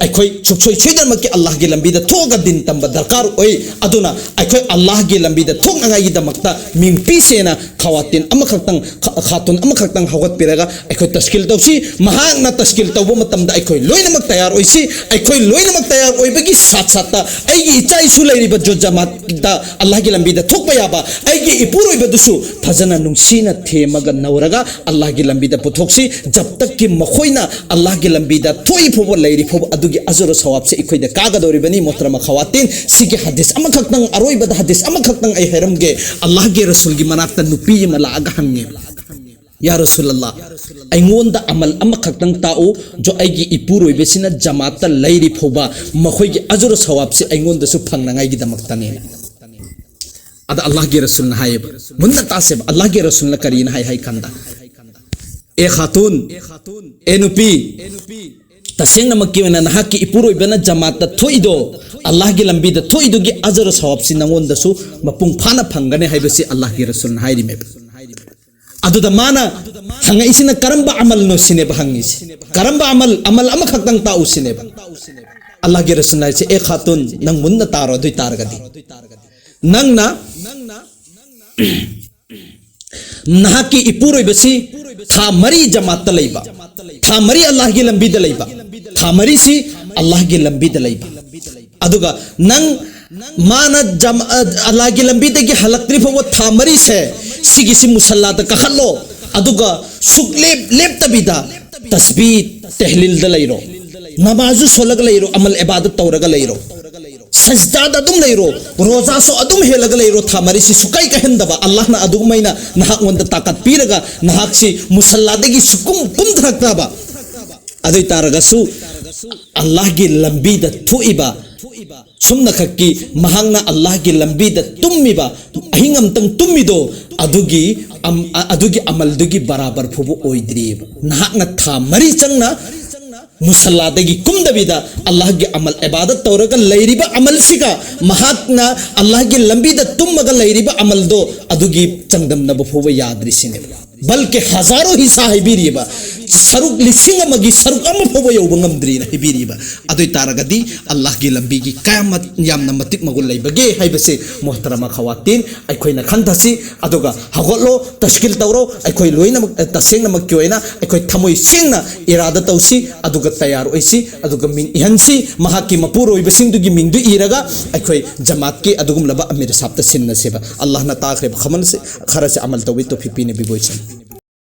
ꯑꯩꯈꯣꯏ ꯁꯨꯛꯁꯣꯏ ꯁꯣꯏꯗꯅꯃꯛꯀꯤ ꯑꯜꯂꯥꯍꯒꯤ ꯂꯝꯕꯤꯗ ꯊꯣꯛꯑꯒ ꯗꯤꯟ ꯇꯝꯕ ꯗꯔꯀꯥꯔ ꯑꯣꯏ꯫ ꯑꯗꯨꯅ ꯑꯩꯈꯣꯏ ꯑꯜꯂꯥꯍꯒꯤ ꯂꯝꯕꯤꯗ ꯊꯣꯛꯅꯉꯥꯏꯒꯤꯗꯃꯛꯇ ꯃꯤꯡ ꯄꯤꯁꯦꯅ ꯈꯋꯥꯇꯤꯟ ꯑꯃꯈꯛꯇꯪ, ꯈ-, ꯈꯥꯇꯨꯟ ꯑꯃꯈꯛꯇꯪ ꯍꯧꯒꯠꯄꯤꯔꯒ ꯑꯩꯈꯣꯏ ꯇꯁꯀꯤꯜ ꯇꯧꯁꯤ꯫ ꯃꯍꯥꯛꯅ ꯇꯁꯀꯤꯜ ꯇꯧꯕ ꯃꯇꯝꯗ ꯑꯩꯈꯣꯏ ꯂꯣꯏꯅꯃꯛ ꯇꯌꯥꯔ ꯑꯣꯏꯁꯤ꯫ ꯑꯩꯈꯣꯏ ꯂꯣꯏꯅꯃꯛ ꯇꯌꯥꯔ ꯑꯣꯏꯕꯒꯤ ꯁꯥꯠ ꯁꯥꯠꯇ ꯑꯩꯒꯤ ꯏꯆꯥ ꯏꯁꯨ ꯂꯩꯔꯤꯕ ꯖꯨꯠ ꯖꯃꯥꯠꯇ ꯑꯜꯂꯥꯍꯒꯤ ꯂꯝꯕꯤꯗ ꯊꯣꯛꯄ ꯌꯥꯕ ꯑꯩꯒꯤ ꯏꯄꯨꯔꯣꯏꯕꯗꯨꯁꯨ ꯐꯖꯅ ꯅꯨꯡꯁꯤꯅ ꯊꯦꯝꯃꯒ ꯅꯧꯔꯒ ꯑꯜꯂꯥꯍꯒꯤ ꯂꯝꯕꯤꯗ ꯄꯨꯊꯣꯛꯁꯤ꯫ ꯖꯕ ꯇꯛꯀꯤ ꯃꯈꯣꯏꯅ ꯑꯜꯂꯥꯍꯒꯤ ꯂꯝꯕꯤꯗ ꯊꯣꯛꯏ ꯐꯥꯎꯕ, ꯂꯩꯔꯤ ꯐꯥꯎꯕ, ꯑꯗꯨꯒꯤ ꯑꯖꯔ ꯁꯋꯥꯕꯁꯦ ꯑꯩꯈꯣꯏꯗ ꯀꯥꯒꯗꯧꯔꯤꯕꯅꯤ꯫ ꯃꯣꯍꯇꯔꯃ ꯈꯋꯥꯇꯤꯟ, ꯁꯤꯒꯤ ꯍꯗꯤꯁ ꯑꯃꯈꯛꯇꯪ, ꯑꯔꯣꯏꯕꯗ ꯍꯗꯤꯁ ꯑꯃꯈꯛꯇꯪ ꯑꯩ ꯍꯥꯏꯔꯝꯒꯦ꯫ ꯑꯜꯂꯥꯍꯒꯤ ꯔꯁꯨꯜꯒꯤ ꯃꯅꯥꯛꯇ ꯅꯨꯄꯤ ꯑꯃ ꯂꯥꯛꯑꯒ ꯍꯪꯉꯦ, "ꯌꯥ ꯔꯁꯨꯜ ꯑꯜꯂꯥꯍ, ꯑꯩꯉꯣꯟꯗ ꯑꯃꯜ ꯑꯃꯈꯛꯇꯪ ꯇꯥꯛꯎ, ꯖꯣ ꯑꯩꯒꯤ ꯏꯄꯨꯔꯣꯏꯕꯁꯤꯅ ꯖꯃꯥꯠꯇ ꯂꯩꯔꯤ ꯐꯥꯎꯕ ꯃꯈꯣꯏꯒꯤ ꯑꯖꯔ ꯁꯋꯥꯕꯁꯤ ꯑꯩꯉꯣꯟꯗꯁꯨ ꯐꯪꯅꯉꯥꯏꯒꯤꯗꯃꯛꯇꯅꯦꯅ"꯫ ꯑꯗ ꯑꯜꯂꯥꯍꯒꯤ ꯔꯁꯨꯜꯅ ꯍꯥꯏꯌꯦꯕ, ꯃꯨꯟꯅ ꯇꯥꯁꯦꯕ, ꯑꯜꯂꯥꯍꯒꯤ ꯔꯁꯨꯜꯅ ꯀꯔꯤꯅ ꯍꯥꯏ ꯍꯥꯏ ꯀꯥꯟꯗ, "ꯑꯦ ꯈꯥꯇꯨꯟ, ꯑꯦ ꯅꯨꯄꯤ, ꯇꯁꯦꯡꯅꯃꯛꯀꯤ ꯑꯣꯏꯅ ꯅꯍꯥꯛꯀꯤ ꯏꯄꯨꯔꯣꯏꯕꯅ ꯖꯃꯥꯠꯇ ꯊꯣꯛꯏꯗꯣ, ꯑꯜꯂꯥꯍꯒꯤ ꯂꯝꯕꯤꯗ ꯊꯣꯛꯏꯗꯨꯒꯤ ꯑꯖꯔ ꯁꯋꯥꯕꯁꯤ ꯅꯉꯣꯟꯗꯁꯨ ꯃꯄꯨꯡ ꯐꯥꯅ ꯐꯪꯒꯅꯤ" ꯍꯥꯏꯕꯁꯤ ꯑꯜꯂꯥꯍꯒꯤ ꯔꯁꯨꯜꯅ ꯍꯥꯏꯔꯤꯃꯦꯕ꯫ ꯑꯗꯨꯗ ꯃꯥꯅ ꯍꯪꯉꯛꯏꯁꯤꯅ ꯀꯔꯝꯕ ꯑꯃꯜꯅꯣ ꯁꯤꯅꯦꯕ ꯍꯪꯉꯤꯁꯤ꯫ "ꯀꯔꯝꯕ ꯑꯃꯜ? ꯑꯃꯜ ꯑꯃꯈꯛꯇꯪ ꯇꯥꯛꯎ" ꯁꯤꯅꯦꯕ꯫ ꯑꯜꯂꯥꯍꯒꯤ ꯔꯁꯨꯜꯅ ꯍꯥꯏꯁꯦ, "ꯑꯦ ꯈꯥꯇꯨꯟ, ꯅꯪ ꯃꯨꯟꯅ ꯇꯥꯔꯣ, ꯑꯗꯨꯏ ꯇꯥꯔꯒꯗꯤ ꯅꯪꯅ ꯅꯍꯥꯛꯀꯤ ꯏꯄꯨꯔꯣꯏꯕꯁꯤ ꯊꯥ ꯃꯔꯤ ꯖꯃꯥꯠꯇ ꯂꯩꯕ, ꯊꯥ ꯃꯔꯤ ꯑꯜꯂꯥꯍꯒꯤ ꯂꯝꯕꯤꯗ ꯂꯩꯕ, ꯊꯥ ꯃꯔꯤꯁꯤ ꯑꯜꯂꯥꯍꯒꯤ ꯂꯝꯕꯤꯗ ꯂꯩꯕ, ꯑꯗꯨꯒ ꯅꯪ ꯃꯥꯅ ꯖꯃ-, ꯑ, ꯑꯜꯂꯥꯍꯒꯤ ꯂꯝꯕꯤꯗꯒꯤ ꯍꯜꯂꯛꯇ꯭ꯔꯤ ꯐꯥꯎꯕ ꯊꯥ ꯃꯔꯤꯁꯦ ꯁꯤꯒꯤꯁꯤ ꯃꯨꯁꯜꯂꯥꯗ ꯀꯥꯈꯠꯂꯣ, ꯑꯗꯨꯒ ꯁꯨꯛꯂꯦꯞ ꯂꯦꯞꯇꯕꯤꯗ ꯇꯁꯕꯤ ꯇꯦꯍꯂꯤꯜꯗ ꯂꯩꯔꯣ, ꯅꯃꯥꯖꯁꯨ ꯁꯣꯜꯂꯒ ꯂꯩꯔꯣ, ꯑꯃꯜ ꯏꯕꯥꯗꯠ ꯇꯧꯔꯒ ꯂꯩꯔꯣ, ꯁꯖꯗꯥꯗ ꯑꯗꯨꯝ ꯂꯩꯔꯣ, ꯔꯣꯖꯥꯁꯨ ꯑꯗꯨꯝ ꯍꯦꯜꯂꯒ ꯂꯩꯔꯣ, ꯊꯥ ꯃꯔꯤꯁꯤ ꯁꯨꯀꯥꯏ ꯀꯥꯏꯍꯟꯗꯕ, ꯑꯜꯂꯥꯍꯅ ꯑꯗꯨꯒꯨꯝꯃꯥꯏꯅ ꯅꯍꯥꯛꯉꯣꯟꯗ ꯇꯥꯀꯠ ꯄꯤꯔꯒ ꯅꯍꯥꯛꯁꯤ ꯃꯨꯁꯜꯂꯥꯗꯒꯤ ꯁꯨꯛꯀꯨꯝ ꯀꯨꯝꯊꯔꯛꯇꯕ꯫ ꯑꯗꯨ ꯑꯣꯏ ꯇꯥꯔꯒꯁꯨ ꯑꯜꯂꯥꯍꯒꯤ ꯂꯝꯕꯤꯗ ꯊꯣꯛꯏꯕ, ꯁꯨꯝꯅꯈꯛꯀꯤ ꯃꯍꯥꯛꯅ ꯑꯜꯂꯥꯍꯒꯤ ꯂꯝꯕꯤꯗ ꯇꯨꯝꯃꯤꯕ, ꯑꯍꯤꯡ ꯑꯃꯇꯪ ꯇꯨꯝꯃꯤꯗꯣ, ꯑꯗꯨꯒꯤ ꯑꯝ-, ꯑ-, ꯑꯗꯨꯒꯤ ꯑꯃꯜꯗꯨꯒꯤ ꯕꯔꯥꯕꯔ ꯐꯥꯎꯕ ꯑꯣꯏꯗ꯭ꯔꯤꯑꯕ꯫ ꯅꯍꯥꯛꯅ ꯊꯥ ꯃꯔꯤ ꯆꯪꯅ ꯃꯨꯁꯜꯂꯥꯗꯒꯤ ꯀꯨꯝꯗꯕꯤꯗ ꯑꯜꯂꯥꯍꯒꯤ ꯑꯃꯜ ꯏꯕꯥꯗꯠ ꯇꯧꯔꯒ ꯂꯩꯔꯤꯕ ꯑꯃꯜꯁꯤꯒ, ꯃꯍꯥꯛꯅ ꯑꯜꯂꯥꯍꯒꯤ ꯂꯝꯕꯤꯗ ꯇꯨꯝꯃꯒ ꯂꯩꯔꯤꯕ ꯑꯃꯜꯗꯣ, ꯑꯗꯨꯒꯤ ꯆꯥꯡꯗꯝꯅꯕ ꯐꯥꯎꯕ ꯌꯥꯗ꯭ꯔꯤꯁꯤꯅꯦꯕ꯫ ꯕꯜꯀꯤ ꯍꯖꯥꯔꯣ ꯍꯤꯁꯥ ꯍꯥꯏꯕꯤꯔꯤꯕ, ꯁꯔꯨꯛ ꯂꯤꯁꯤꯡ ꯑꯃꯒꯤ ꯁꯔꯨꯛ ꯑꯃ ꯐꯥꯎꯕ ꯌꯧꯕ ꯉꯝꯗ꯭ꯔꯤꯅ ꯍꯥꯏꯕꯤꯔꯤꯕ꯫ ꯑꯗꯨ ꯑꯣꯏ ꯇꯥꯔꯒꯗꯤ ꯑꯜꯂꯥꯍꯒꯤ ꯂꯝꯕꯤꯒꯤ ꯀꯌꯥꯃꯠ ꯌꯥꯝꯅ ꯃꯇꯤꯛ ꯃꯒꯨꯟ ꯂꯩꯕꯒꯦ ꯍꯥꯏꯕꯁꯤ, ꯃꯣꯍꯇꯔꯃ ꯈꯋꯥꯇꯤꯟ, ꯑꯩꯈꯣꯏꯅ ꯈꯟꯊꯁꯤ꯫ ꯑꯗꯨꯒ ꯍꯧꯒꯠꯂꯣ, ꯇꯁꯀꯤꯜ ꯇꯧꯔꯣ꯫ ꯑꯩꯈꯣꯏ ꯂꯣꯏꯅꯃꯛ, ꯑ, ꯇꯁꯦꯡꯅꯃꯛꯀꯤ ꯑꯣꯏꯅ ꯑꯩꯈꯣꯏ ꯊꯃꯣꯏ ꯁꯦꯡꯅ ꯏꯔꯥꯗ ꯇꯧꯁꯤ, ꯑꯗꯨꯒ ꯇꯌꯥꯔ ꯑꯣꯏꯁꯤ, ꯑꯗꯨꯒ ꯃꯤꯡ ꯏꯍꯟꯁꯤ꯫ ꯃꯍꯥꯛꯀꯤ ꯃꯄꯨꯔꯣꯏꯕꯁꯤꯡꯗꯨꯒꯤ ꯃꯤꯡꯗꯨ ꯏꯔꯒ ꯑꯩꯈꯣꯏ ꯖꯃꯥꯠꯀꯤ ꯑꯗꯨꯒꯨꯝꯂꯕ ꯑꯃꯤꯔ ꯁꯥꯕꯇ ꯁꯤꯟꯅꯁꯦꯕ꯫ ꯑꯜꯂꯥꯍꯅ ꯇꯥꯈ꯭ꯔꯤꯕ ꯈꯃꯜꯁꯦ ꯈꯔꯁꯦ ꯑꯃꯜ ꯇꯧꯕꯩ ꯇꯣꯐꯤꯛ ꯄꯤꯅꯕꯤꯕ ꯑꯣꯏꯁꯅꯨ꯫